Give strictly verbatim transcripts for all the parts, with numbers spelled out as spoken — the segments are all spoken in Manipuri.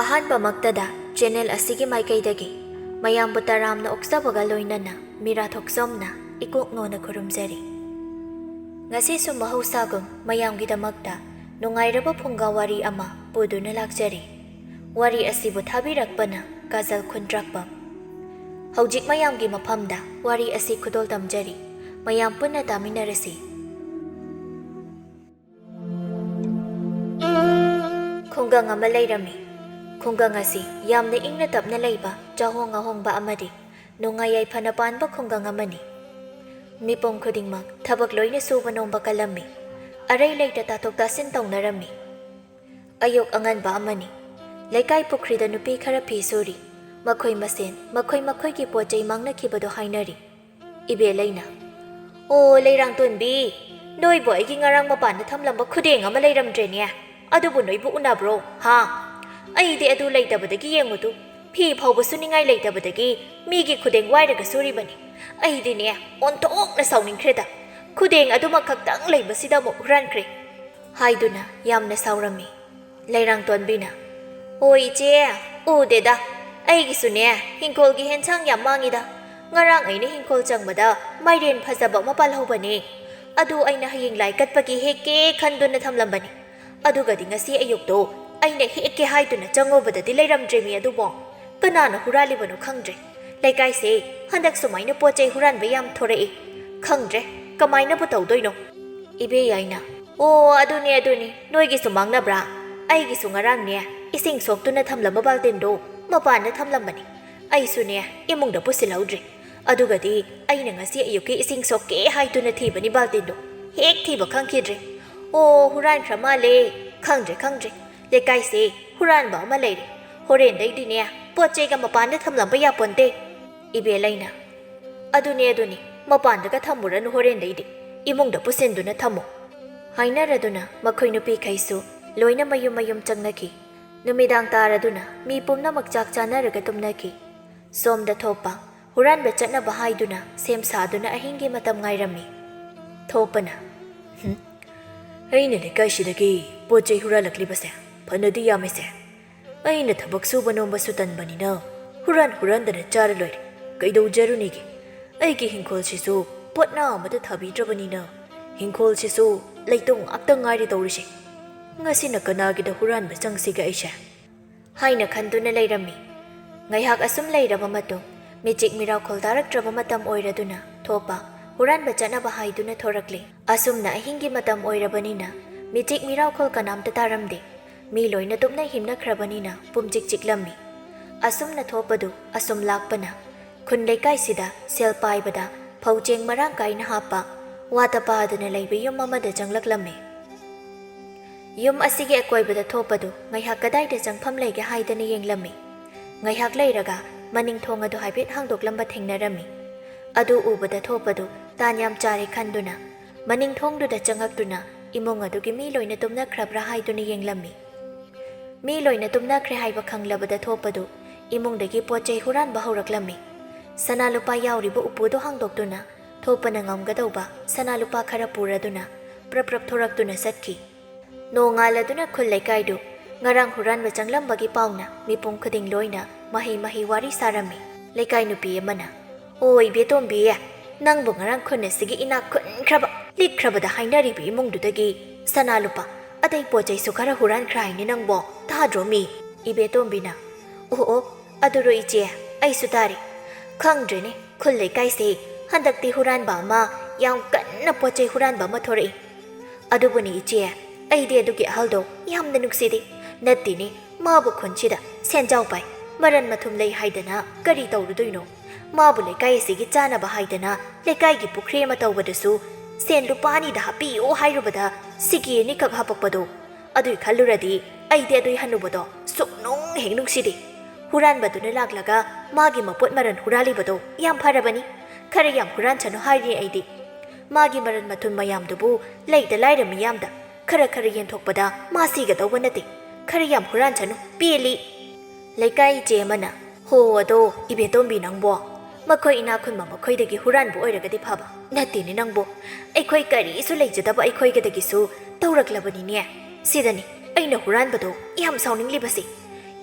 ꯑꯍꯥꯟꯕꯃꯛꯇꯗ channel ꯑꯁꯤꯒꯤ ꯃꯥꯏꯀꯩꯗꯒꯤ ꯃꯌꯥꯝꯕꯨ ꯇꯔꯥꯝꯅ ꯑꯣꯛꯆꯕꯒ ꯂꯣꯏꯅꯅ ꯃꯤꯔꯥ ꯊꯣꯛꯆꯣꯝꯅ ꯏꯀꯣꯛ ꯅꯣꯟꯅ ꯈꯨꯔꯨꯝꯖꯔꯤ꯫ ꯉꯁꯤꯁꯨ ꯃꯍꯧꯁꯥꯒꯨꯝ ꯃꯌꯥꯝꯒꯤꯗꯃꯛꯇ ꯅꯨꯡꯉꯥꯏꯔꯕ ꯐꯨꯡꯒꯥ ꯋꯥꯔꯤ ꯑꯃ ꯄꯨꯗꯨꯅ ꯂꯥꯛꯆꯔꯤ꯫ ꯋꯥꯔꯤ ꯑꯁꯤꯕꯨ ꯊꯥꯕꯤꯔꯛꯄꯅ ꯀꯥꯖꯜ ꯈꯨꯟꯗ꯭ꯔꯥꯛꯄꯝ꯫ ꯍꯧꯖꯤꯛ ꯃꯌꯥꯝꯒꯤ ꯃꯐꯝꯗ ꯋꯥꯔꯤ ꯑꯁꯤ ꯈꯨꯗꯣꯜ ꯇꯝꯖꯔꯤ꯫ ꯃꯌꯥꯝ ꯄꯨꯟꯅ ꯇꯥꯃꯤꯟꯅꯔꯁꯤ꯫ ꯈꯨꯡꯒꯪ ꯑꯃ ꯂꯩꯔꯝꯃꯤ꯫ ꯈꯨꯡꯒꯪ ꯑꯁꯤ ꯌꯥꯝꯅ ꯏꯪꯅ ꯇꯞꯅ ꯂꯩꯕ, ꯆꯥꯍꯣꯡ ꯉꯥꯍꯣꯡꯕ ꯑꯃꯗꯤ ꯅꯨꯡꯉꯥꯏ ꯌꯥꯏꯐꯅ ꯄꯥꯟꯕ ꯈꯨꯡꯒꯪ ꯑꯃꯅꯤ꯫ ꯃꯤꯄꯨꯝ ꯈꯨꯗꯤꯡꯃꯛ ꯊꯕꯛ ꯂꯣꯏꯅ ꯁꯨꯕ ꯅꯣꯝꯕ ꯀꯜꯂꯝꯃꯤ꯫ ꯑꯔꯩ ꯂꯩꯇ ꯇꯥꯊꯣꯛ ꯇꯥꯁꯤꯟ ꯇꯧꯅꯔꯝꯃꯤ꯫ ꯑꯌꯨꯛ ꯑꯉꯟꯕ ꯑꯃꯅꯤ꯫ ꯂꯩꯀꯥꯏ ꯄꯨꯈ꯭ꯔꯤꯗ ꯅꯨꯄꯤ ꯈꯔ ꯐꯤ ꯁꯨꯔꯤ꯫ ꯃꯈꯣꯏ ꯃꯁꯦꯟ ꯃꯈꯣꯏ ꯃꯈꯣꯏꯒꯤ ꯄꯣꯠ ꯆꯩ ꯃꯥꯡꯅꯈꯤꯕꯗꯨ ꯍꯥꯏꯅꯔꯤ꯫ ꯏꯕꯦꯂꯩꯅ, "ꯑꯣ, ꯂꯩꯔꯥꯡꯇꯣꯟꯕꯤ, ꯅꯣꯏꯕꯨ ꯑꯩꯒꯤ ꯉꯔꯥꯡ ꯃꯄꯥꯟꯗ ꯊꯝꯂꯝꯕ ꯈꯨꯗꯦꯡ ꯑꯃ ꯂꯩꯔꯝꯗ꯭ꯔꯦꯅꯦ꯫ ꯑꯗꯨꯕꯨ ꯅꯣꯏꯕꯨ ꯎꯅꯕ꯭ꯔꯣ, ꯍꯥ? ꯑꯩꯗꯤ ꯑꯗꯨ ꯂꯩꯇꯕꯗꯒꯤ ꯌꯦꯡꯉꯨꯗꯨ, ꯐꯤ ꯐꯥꯎꯕ ꯁꯨꯅꯤꯡꯉꯥꯏ ꯂꯩꯇꯕꯗꯒꯤ ꯃꯤꯒꯤ ꯈꯨꯗꯦꯡ ꯋꯥꯏꯔꯒ ꯁꯨꯔꯤꯕꯅꯤ꯫ ꯑꯩꯗꯤꯅꯦ, ꯑꯣꯟꯊꯣꯛꯅ ꯁꯥꯎꯅꯤꯡꯈ꯭ꯔꯦꯗ꯫ ꯈꯨꯗꯦꯡ ꯑꯗꯨꯃꯛ ꯈꯛꯇꯪ ꯂꯩꯕꯁꯤꯗ ꯑꯃꯨꯛ ꯍꯨꯔꯥꯟꯈ꯭ꯔꯦ" ꯍꯥꯏꯗꯨꯅ ꯌꯥꯝꯅ ꯁꯥꯎꯔꯝꯃꯤ꯫ ꯂꯩꯔꯥꯡꯇꯣꯟꯕꯤꯅ, "ꯑꯣ ꯏꯆꯦ, ꯎꯗꯦꯗ꯫ ꯑꯩꯒꯤꯁꯨꯅꯦ, ꯍꯤꯡꯈꯣꯜꯒꯤ ꯍꯦꯟꯁꯥꯡ ꯌꯥꯝ ꯃꯥꯡꯉꯤꯗ꯫ ꯉꯔꯥꯡ ꯑꯩꯅ ꯍꯤꯡꯈꯣꯜ ꯆꯪꯕꯗ ꯃꯥꯏꯔꯦꯟ ꯐꯖꯕ ꯑꯃ ꯄꯥꯜꯍꯧꯕꯅꯦ꯫ ꯑꯗꯨ ꯑꯩꯅ ꯍꯌꯦꯡ ꯂꯥꯏ ꯀꯠꯄꯒꯤ ꯍꯦꯛꯀꯦ ꯈꯟꯗꯨꯅ ꯊꯝꯂꯝꯕꯅꯤ꯫ ꯑꯗꯨꯒꯗꯤ ꯉꯁꯤ ꯑꯌꯨꯛꯇꯣ ꯑꯩꯅ ꯍꯦꯛꯀꯦ ꯍꯥꯏꯗꯨꯅ ꯆꯪꯉꯨꯕꯗꯗꯤ ꯂꯩꯔꯝꯗ꯭ꯔꯦꯃꯤ ꯑꯗꯨꯕꯣ꯫ ꯀꯅꯥꯅ ꯍꯨꯔꯥꯜꯂꯤꯕꯅꯣ ꯈꯪꯗ꯭ꯔꯦ꯫ ꯂꯩꯀꯥꯏꯁꯦ ꯍꯟꯗꯛ ꯁꯨꯃꯥꯏꯅ ꯄꯣꯠ ꯆꯩ ꯍꯨꯔꯥꯟꯕ ꯌꯥꯝ ꯊꯣꯔꯛꯏ꯫ ꯈꯪꯗ꯭ꯔꯦ ꯀꯃꯥꯏꯅꯕꯨ ꯇꯧꯗꯣꯏꯅꯣ꯫" ꯏꯕꯦꯌꯥꯏꯅ, "ꯑꯣ, ꯑꯗꯨꯅꯦ, ꯑꯗꯨꯅꯦ, ꯅꯣꯏꯒꯤꯁꯨ ꯃꯥꯡꯅꯕ꯭ꯔꯥ? ꯑꯩꯒꯤꯁꯨ ꯉꯔꯥꯡꯅꯦ, ꯏꯁꯤꯡ ꯁꯣꯛꯇꯨꯅ ꯊꯝꯂꯝꯕ ꯕꯥꯜꯇꯤꯟꯗꯣ ꯃꯄꯥꯟꯗ ꯊꯝꯂꯝꯕꯅꯤ꯫ ꯑꯩꯁꯨꯅꯦ, ꯏꯃꯨꯡꯗ ꯄꯨꯁꯤꯜꯍꯧꯗ꯭ꯔꯦ꯫ ꯑꯗꯨꯒꯗꯤ ꯑꯩꯅ ꯉꯁꯤ ꯑꯌꯨꯛꯀꯤ ꯏꯁꯤꯡ ꯁꯣꯛꯀꯦ ꯍꯥꯏꯗꯨꯅ ꯊꯤꯕꯅꯤ ꯕꯥꯜꯇꯤꯟꯗꯣ꯫ ꯍꯦꯛ ꯊꯤꯕ ꯈꯪꯈꯤꯗ꯭ꯔꯦ꯫ ꯑꯣ, ꯍꯨꯔꯥꯟꯈ꯭ꯔ ꯃꯥꯜꯂꯦ꯫ ꯈꯪꯗ꯭ꯔꯦ, ꯈꯪꯗ꯭ꯔꯦ꯫ ꯂꯩꯀꯥꯏꯁꯦ ꯍꯨꯔꯥꯟꯕ ꯑꯃ ꯂꯩꯔꯦ꯫ ꯍꯣꯔꯦꯟꯗꯩꯗꯤꯅꯦ, ꯄꯣꯠ ꯆꯩꯒ ꯃꯄꯥꯟꯗ ꯊꯝꯂꯝꯕ ꯌꯥꯄꯣꯟꯇꯦ꯫" ꯏꯕꯦꯂꯩꯅ, "ꯑꯗꯨꯅꯦ, ꯑꯗꯨꯅꯦ, ꯃꯄꯥꯟꯗꯒ ꯊꯝꯃꯨꯔꯅꯨ ꯍꯣꯔꯦꯟꯗꯩꯗꯤ꯫ ꯏꯃꯨꯡꯗ ꯄꯨꯁꯤꯟꯗꯨꯅ ꯊꯝꯃꯨ꯫" ꯍꯥꯏꯅꯔꯗꯨꯅ ꯃꯈꯣꯏ ꯅꯨꯄꯤꯈꯩꯁꯨ ꯂꯣꯏꯅ ꯃꯌꯨꯝ ꯃꯌꯨꯝ ꯆꯪꯅꯈꯤ꯫ ꯅꯨꯃꯤꯗꯥꯡ ꯇꯥꯔꯗꯨꯅ ꯃꯤ ꯄꯨꯝꯅꯃꯛ ꯆꯥꯛ ꯆꯥꯅꯔꯒ ꯇꯨꯝꯅꯈꯤ꯫ ꯁꯣꯝꯗ ꯊꯣꯛꯄ, ꯍꯨꯔꯥꯟꯕ ꯆꯠꯅꯕ ꯍꯥꯏꯗꯨꯅ ꯁꯦꯝ ꯁꯥꯗꯨꯅ ꯑꯍꯤꯡꯒꯤ ꯃꯇꯝ ꯉꯥꯏꯔꯝꯃꯤ꯫ ꯊꯣꯛꯄꯅ, "ꯍꯨꯝ, ꯑꯩꯅ ꯂꯩꯀꯥꯏꯁꯤꯗꯒꯤ ꯄꯣꯠ ꯆꯩ ꯍꯨꯔꯥꯜꯂꯛꯂꯤꯕꯁꯦ ꯐꯅꯗꯤ ꯌꯥꯝꯃꯤꯁꯦ꯫ ꯑꯩꯅ ꯊꯕꯛ ꯁꯨꯕ ꯅꯣꯝꯕꯁꯨ ꯇꯟꯕꯅꯤꯅ ꯍꯨꯔꯥꯟ ꯍꯨꯔꯥꯟꯗꯅ ꯆꯥꯔ ꯂꯣꯏꯔꯦ꯫ ꯀꯩꯗꯧꯖꯔꯨꯅꯤꯒꯦ? ꯑꯩꯒꯤ ꯍꯤꯡꯈꯣꯜꯁꯤꯁꯨ ꯄꯣꯠꯅꯥ ꯑꯃꯠꯇ ꯊꯥꯕꯤꯗ꯭ꯔꯕꯅꯤꯅ ꯍꯤꯡꯈꯣꯜꯁꯤꯁꯨ ꯂꯩꯇꯣꯡ ꯉꯥꯛꯇ ꯉꯥꯏꯔꯦ ꯇꯧꯔꯤꯁꯦ꯫ ꯉꯁꯤꯅ ꯀꯅꯥꯒꯤꯗ ꯍꯨꯔꯥꯟꯕ ꯆꯪꯁꯤꯒꯦ ꯑꯩꯁꯦ?" ꯍꯥꯏꯅ ꯈꯟꯗꯨꯅ ꯂꯩꯔꯝꯃꯤ꯫ ꯉꯥꯏꯍꯥꯛ ꯑꯁꯨꯝ ꯂꯩꯔꯕ ꯃꯇꯨꯡ, ꯃꯤꯆꯤꯛ ꯃꯤꯔꯥꯎꯈꯣꯜ ꯇꯥꯔꯛꯇ꯭ꯔꯕ ꯃꯇꯝ ꯑꯣꯏꯔꯗꯨꯅ ꯊꯣꯛꯄ ꯍꯨꯔꯥꯟꯕ ꯆꯠꯅꯕ ꯍꯥꯏꯗꯨꯅ ꯊꯣꯔꯛꯂꯦ꯫ ꯑꯁꯨꯝꯅ ꯑꯍꯤꯡꯒꯤ ꯃꯇꯝ ꯑꯣꯏꯔꯕꯅꯤꯅ ꯃꯤꯆꯤꯛ ꯃꯤꯔꯥꯎꯈꯣꯜ ꯀꯅꯥꯝꯇ ꯇꯥꯔꯝꯗꯦ꯫ ꯃꯤ ꯂꯣꯏꯅ ꯇꯨꯝꯅ ꯍꯤꯞꯅꯈ꯭ꯔꯕꯅꯤꯅ ꯄꯨꯝꯆꯤꯛ ꯆꯤꯛꯂꯝꯃꯤ꯫ ꯑꯁꯨꯝꯅ ꯊꯣꯛꯄꯗꯨ ꯑꯁꯨꯝ ꯂꯥꯛꯄꯅ ꯈꯨꯟ ꯂꯩꯀꯥꯏꯁꯤꯗ ꯁꯦꯜ ꯄꯥꯏꯕꯗ ꯐꯧ ꯆꯦꯡ ꯃꯔꯥꯡ ꯀꯥꯏꯅ ꯍꯥꯞꯄ, ꯋꯥꯇ ꯄꯥꯗꯅ ꯂꯩꯕ ꯌꯨꯝ ꯑꯃꯗ ꯆꯪꯂꯛꯂꯝꯃꯤ꯫ ꯌꯨꯝ ꯑꯁꯤꯒꯤ ꯑꯀꯣꯏꯕꯗ ꯊꯣꯛꯄꯗꯨ ꯉꯥꯏꯍꯥꯛ ꯀꯗꯥꯏꯗ ꯆꯪꯐꯝ ꯂꯩꯒꯦ ꯍꯥꯏꯗꯅ ꯌꯦꯡꯂꯝꯃꯤ꯫ ꯉꯥꯏꯍꯥꯛ ꯂꯩꯔꯒ ꯃꯅꯤꯡ ꯊꯣꯡ ꯑꯗꯨ ꯍꯥꯏꯐꯦꯠ ꯍꯥꯡꯗꯣꯛꯂꯝꯕ ꯊꯦꯡꯅꯔꯝꯃꯤ꯫ ꯑꯗꯨ ꯎꯕꯗ ꯊꯣꯛꯄꯗꯨ ꯇꯥꯟ ꯌꯥꯝ ꯆꯥꯔꯦ ꯈꯟꯗꯨꯅ ꯃꯅꯤꯡ ꯊꯣꯡꯗꯨꯗ ꯆꯪꯉꯛꯇꯨꯅ ꯏꯃꯨꯡ ꯑꯗꯨꯒꯤ ꯃꯤ ꯂꯣꯏꯅ ꯇꯨꯝꯅꯈ꯭ꯔꯕ꯭ꯔꯥ ꯍꯥꯏꯗꯨꯅ ꯌꯦꯡꯂꯝꯃꯤ꯫ ꯃꯤ ꯂꯣꯏꯅ ꯇꯨꯝꯅꯈ꯭ꯔꯦ ꯍꯥꯏꯕ ꯈꯪꯂꯕꯗ ꯊꯣꯛꯄꯗꯨ ꯏꯃꯨꯡꯗꯒꯤ ꯄꯣꯠ ꯆꯩ ꯍꯨꯔꯥꯟꯕ ꯍꯧꯔꯛꯂꯝꯃꯤ꯫ ꯁꯅꯥ ꯂꯨꯄꯥ ꯌꯥꯎꯔꯤꯕ ꯎꯄꯨꯗꯨ ꯍꯥꯡꯗꯣꯛꯇꯨꯅ ꯊꯣꯛꯄꯅ ꯉꯝꯒꯗꯧꯕ ꯁꯅꯥ ꯂꯨꯄꯥ ꯈꯔ ꯄꯨꯔꯗꯨꯅ ꯄ꯭ꯔꯞ ꯄ꯭ꯔꯞ ꯊꯣꯔꯛꯇꯨꯅ ꯆꯠꯈꯤ꯫ ꯅꯣꯡꯉꯥꯜꯂꯗꯨꯅ ꯈꯨꯜ ꯂꯩꯀꯥꯏꯗꯨ ꯉꯔꯥꯡ ꯍꯨꯔꯥꯟꯕ ꯆꯪꯂꯝꯕꯒꯤ ꯄꯥꯎꯅ ꯃꯤꯄꯨꯝ ꯈꯨꯗꯤꯡ ꯂꯣꯏꯅ ꯃꯍꯩ ꯃꯍꯩ ꯋꯥꯔꯤ ꯁꯥꯔꯝꯃꯤ꯫ ꯂꯩꯀꯥꯏ ꯅꯨꯄꯤ ꯑꯃꯅ, "ꯑꯣ ꯏꯕꯦꯇꯣꯝꯕꯤ, ꯅꯪꯕꯨ ꯉꯔꯥꯡ ꯈꯨꯟ ꯑꯁꯤꯒꯤ ꯏꯅꯥꯛ ꯈꯨꯟꯈ꯭ꯔꯕ ꯂꯤꯛꯈ꯭ꯔꯕꯗ ꯍꯥꯏꯅꯔꯤꯕ ꯏꯃꯨꯡꯗꯨꯗꯒꯤ ꯁꯅꯥ ꯂꯨꯄꯥ ꯑꯇꯩ ꯄꯣꯠ ꯆꯩꯁꯨ ꯈꯔ ꯍꯨꯔꯥꯟꯈ꯭ꯔꯦ ꯍꯥꯏꯅꯦ ꯅꯪꯕꯣ, ꯇꯥꯗ꯭ꯔꯣ ꯃꯤ?" ꯏꯕꯦꯇꯣꯝꯕꯤꯅ, "ꯑꯣ ꯑꯣ, ꯑꯗꯨꯔꯣ ꯏꯆꯦ, ꯑꯩꯁꯨ ꯇꯥꯔꯦ꯫ ꯈꯪꯗ꯭ꯔꯦꯅꯦ, ꯈꯨꯜ ꯂꯩꯀꯥꯏꯁꯦ ꯍꯟꯗꯛꯇꯤ ꯍꯨꯔꯥꯟꯕ ꯑꯃ, ꯌꯥꯝ ꯀꯟꯅ ꯄꯣꯠ ꯆꯩ ꯍꯨꯔꯥꯟꯕ ꯑꯃ ꯊꯣꯔꯛꯏ꯫ ꯑꯗꯨꯕꯨꯅꯤ ꯏꯆꯦ, ꯑꯩꯗꯤ ꯑꯗꯨꯒꯤ ꯑꯍꯜꯗꯣ ꯌꯥꯝꯅ ꯅꯨꯡꯁꯤꯗꯦ꯫ ꯅꯠꯇꯦꯅꯦ, ꯃꯥꯕꯨ ꯈꯨꯟꯁꯤꯗ ꯁꯦꯟꯖꯥꯎ ꯄꯥꯏ, ꯃꯔꯟ ꯃꯊꯨꯝ ꯂꯩ ꯍꯥꯏꯗꯅ ꯀꯔꯤ ꯇꯧꯔꯨꯗꯣꯏꯅꯣ? ꯃꯥꯕꯨ ꯂꯩꯀꯥꯏ ꯑꯁꯤꯒꯤ ꯆꯥꯅꯕ ꯍꯥꯏꯗꯅ ꯂꯩꯀꯥꯏꯒꯤ ꯄꯨꯈ꯭ꯔꯤ ꯑꯃ ꯇꯧꯕꯗꯁꯨ ꯁꯦꯟ ꯂꯨꯄꯥ ꯑꯅꯤꯗ ꯍꯥꯞꯄꯤꯌꯨ ꯍꯥꯏꯔꯨꯕꯗ ꯁꯤꯀꯤ ꯑꯅꯤꯈꯛ ꯍꯥꯞꯄꯛꯄꯗꯣ, ꯑꯗꯨꯏ ꯈꯜꯂꯨꯔꯗꯤ ꯑꯩꯗꯤ ꯑꯗꯨꯏ ꯍꯟꯅꯨꯕꯗꯣ ꯁꯨꯛꯅꯨꯡ ꯍꯦꯛ ꯅꯨꯡꯁꯤꯗꯦ꯫ ꯍꯨꯔꯥꯟꯕꯗꯨꯅ ꯂꯥꯛꯂꯒ ꯃꯥꯒꯤ ꯃꯄꯣꯠ ꯃꯔꯟ ꯍꯨꯔꯥꯜꯂꯤꯕꯗꯣ ꯌꯥꯝ ꯐꯔꯕꯅꯤ꯫ ꯈꯔ ꯌꯥꯝ ꯍꯨꯔꯥꯟꯁꯅꯨ ꯍꯥꯏꯔꯤ ꯑꯩꯗꯤ꯫ ꯃꯥꯒꯤ ꯃꯔꯟ ꯃꯊꯨꯝ ꯃꯌꯥꯝꯗꯨꯕꯨ ꯂꯩꯇ ꯂꯥꯏꯔ ꯃꯤꯌꯥꯝꯗ ꯈꯔ ꯈꯔ ꯌꯦꯟꯊꯣꯛꯄꯗ ꯃꯥ ꯁꯤꯒꯗꯧꯕ ꯅꯠꯇꯦ꯫ ꯈꯔ ꯌꯥꯝ ꯍꯨꯔꯥꯟꯁꯅꯨ, ꯄꯦꯜꯂꯤ꯫" ꯂꯩꯀꯥꯏ ꯏꯆꯦ ꯑꯃꯅ, "ꯍꯣ ꯑꯗꯣ ꯏꯕꯦꯇꯣꯝꯕꯤ ꯅꯪꯕꯣ, ꯃꯈꯣꯏ ꯏꯅꯥꯛ ꯈꯨꯟꯕ ꯃꯈꯣꯏꯗꯒꯤ ꯍꯨꯔꯥꯟꯕ ꯑꯣꯏꯔꯒꯗꯤ ꯐꯕ, ꯅꯠꯇꯦꯅꯦ ꯅꯪꯕꯣ, ꯑꯩꯈꯣꯏ ꯀꯔꯤꯁꯨ ꯂꯩꯖꯗꯕ ꯑꯩꯈꯣꯏꯒꯗꯒꯤꯁꯨ ꯇꯧꯔꯛꯂꯕꯅꯤꯅꯦ꯫ ꯁꯤꯗꯅꯤ ꯑꯩꯅ ꯍꯨꯔꯥꯟꯕꯗꯣ ꯌꯥꯝ ꯁꯥꯎꯅꯤꯡꯂꯤꯕꯁꯦ꯫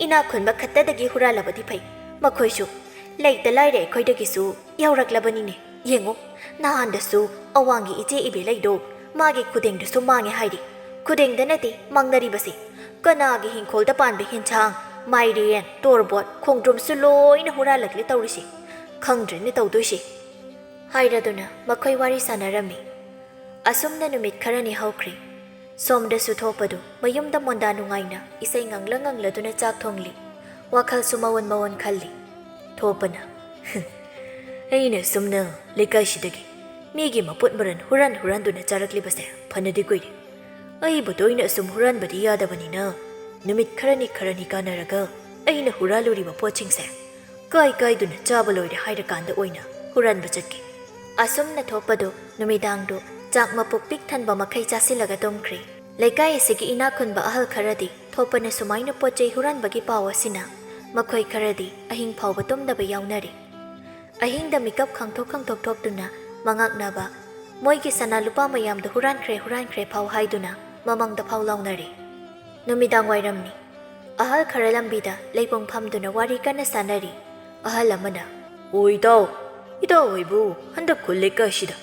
ꯏꯅꯥꯛ ꯈꯨꯟꯕ ꯈꯛꯇꯗꯒꯤ ꯍꯨꯔꯥꯜꯂꯕꯗꯤ ꯐꯩ꯫ ꯃꯈꯣꯏꯁꯨ ꯂꯩꯇ ꯂꯥꯏꯔ ꯑꯩꯈꯣꯏꯗꯒꯤꯁꯨ ꯌꯧꯔꯛꯂꯕꯅꯤꯅꯦ꯫ ꯌꯦꯡꯉꯨ, ꯅꯍꯥꯟꯗꯁꯨ ꯑꯋꯥꯡꯒꯤ ꯏꯆꯦ ꯏꯕꯦꯂꯩꯗꯣ ꯃꯥꯒꯤ ꯈꯨꯗꯦꯡꯗꯨꯁꯨ ꯃꯥꯡꯉꯦ ꯍꯥꯏꯔꯤ꯫ ꯈꯨꯗꯦꯡꯗ ꯅꯠꯇꯦ ꯃꯥꯡꯅꯔꯤꯕꯁꯦ, ꯀꯅꯥꯒꯤ ꯍꯤꯡꯈꯣꯜꯗ ꯄꯥꯟꯕ ꯍꯦꯟꯁꯥꯡ, ꯃꯥꯏꯔꯦꯟ, ꯇꯣꯔꯕꯣꯠ, ꯈꯣꯡꯗ꯭ꯔꯨꯝꯁꯨ ꯂꯣꯏꯅ ꯍꯨꯔꯥꯜꯂꯛꯂꯦ ꯇꯧꯔꯤꯁꯦ꯫ ꯈꯪꯗ꯭ꯔꯦꯅꯦ ꯇꯧꯗꯣꯏꯁꯦ꯫ ꯍꯥꯏꯔꯗꯨꯅ ꯃꯈꯣꯏ ꯋꯥꯔꯤ ꯁꯥꯟꯅꯔꯝꯃꯤ꯫ ꯑꯁꯨꯝꯅ ꯅꯨꯃꯤꯠ ꯈꯔꯅꯤ ꯍꯧꯈ꯭ꯔꯦ꯫ ꯁꯣꯝꯗꯁꯨ ꯊꯣꯛꯄꯗꯨ ꯃꯌꯨꯝꯗ ꯃꯣꯟꯗꯥ ꯅꯨꯡꯉꯥꯏꯅ ꯏꯁꯩ ꯉꯪꯂ ꯉꯪꯂꯗꯨꯅ ꯆꯥꯛ ꯊꯣꯡꯂꯤ꯫ ꯋꯥꯈꯜꯁꯨ ꯃꯑꯣꯟ ꯃꯑꯣꯟ ꯈꯜꯂꯤ꯫ ꯊꯣꯛꯄꯅ, "ꯑꯩꯅ ꯁꯨꯝꯅ ꯂꯩꯀꯥꯏꯁꯤꯗꯒꯤ ꯃꯤꯒꯤ ꯃꯄꯣꯠ ꯃꯔꯟ ꯍꯨꯔꯥꯟ ꯍꯨꯔꯥꯟꯗꯨꯅ ꯆꯥꯔꯛꯂꯤꯕꯁꯦ ꯐꯅꯗꯤ ꯀꯨꯏꯔꯦ꯫ ꯑꯩꯕꯨ ꯇꯣꯏꯅ ꯑꯁꯨꯝ ꯍꯨꯔꯥꯟꯕꯗꯤ ꯌꯥꯗꯕꯅꯤꯅ ꯅꯨꯃꯤꯠ ꯈꯔꯅꯤ ꯈꯔꯅꯤ ꯀꯥꯟꯅꯔꯒ ꯑꯩꯅ ꯍꯨꯔꯥꯜꯂꯨꯔꯤꯕ ꯄꯣꯠꯁꯤꯡꯁꯦ ꯀꯥꯏ ꯀꯥꯏꯗꯨꯅ ꯆꯥꯕ ꯂꯣꯏꯔꯦ ꯍꯥꯏꯔꯀꯥꯟꯗ ꯑꯣꯏꯅ ꯍꯨꯔꯥꯟꯕ ꯆꯠꯀꯦ꯫" ꯑꯁꯨꯝꯅ ꯊꯣꯛꯄꯗꯨ ꯅꯨꯃꯤꯗꯥꯡꯗꯨ ꯆꯥꯛ ꯃꯄꯨꯛ ꯄꯤꯛ ꯊꯟꯕ ꯃꯈꯩ ꯆꯥꯁꯤꯜꯂꯒ ꯇꯨꯝꯈ꯭ꯔꯦ꯫ ꯂꯩꯀꯥꯏ ꯑꯁꯤꯒꯤ ꯏꯅꯥꯛ ꯈꯨꯟꯕ ꯑꯍꯜ ꯈꯔꯗꯤ ꯊꯣꯛꯄꯅ ꯁꯨꯃꯥꯏꯅ ꯄꯣꯠ ꯆꯩ ꯍꯨꯔꯥꯟꯕꯒꯤ ꯄꯥꯎ ꯑꯁꯤꯅ ꯃꯈꯣꯏ ꯈꯔꯗꯤ ꯑꯍꯤꯡ ꯐꯥꯎꯕ ꯇꯨꯝꯗꯕ ꯌꯥꯎꯅꯔꯤ꯫ ꯑꯍꯤꯡꯗ ꯃꯤꯀꯞ ꯈꯪꯊꯣꯛ ꯈꯪꯊꯣꯛ ꯊꯣꯛꯇꯨꯅ ꯃꯉꯛꯅꯕ, ꯃꯣꯏꯒꯤ ꯁꯅꯥ ꯂꯨꯄꯥ ꯃꯌꯥꯝꯗꯨ ꯍꯨꯔꯥꯟꯈ꯭ꯔꯦ ꯍꯨꯔꯥꯟꯈ꯭ꯔꯦ ꯐꯥꯎ ꯍꯥꯏꯗꯨꯅ ꯃꯃꯪꯗ ꯐꯥꯎ ꯂꯥꯎꯅꯔꯤ꯫ ꯅꯨꯃꯤꯗꯥꯡ ꯋꯥꯏꯔꯝꯅꯤ꯫ ꯑꯍꯜ ꯈꯔ ꯂꯝꯕꯤꯗ ꯂꯩꯄꯨꯡ ꯐꯝꯗꯨꯅ ꯋꯥꯔꯤ ꯀꯟꯅ ꯁꯥꯟꯅꯔꯤ꯫ ꯑꯍꯜ ꯑꯃꯅ, "ꯑꯣ ꯏꯇꯥꯎ, ꯏꯇꯥꯎ ꯍꯣꯏꯕꯨ ꯍꯟꯗꯛ ꯈꯨꯜ ꯂꯩꯀꯥꯏꯁꯤꯗ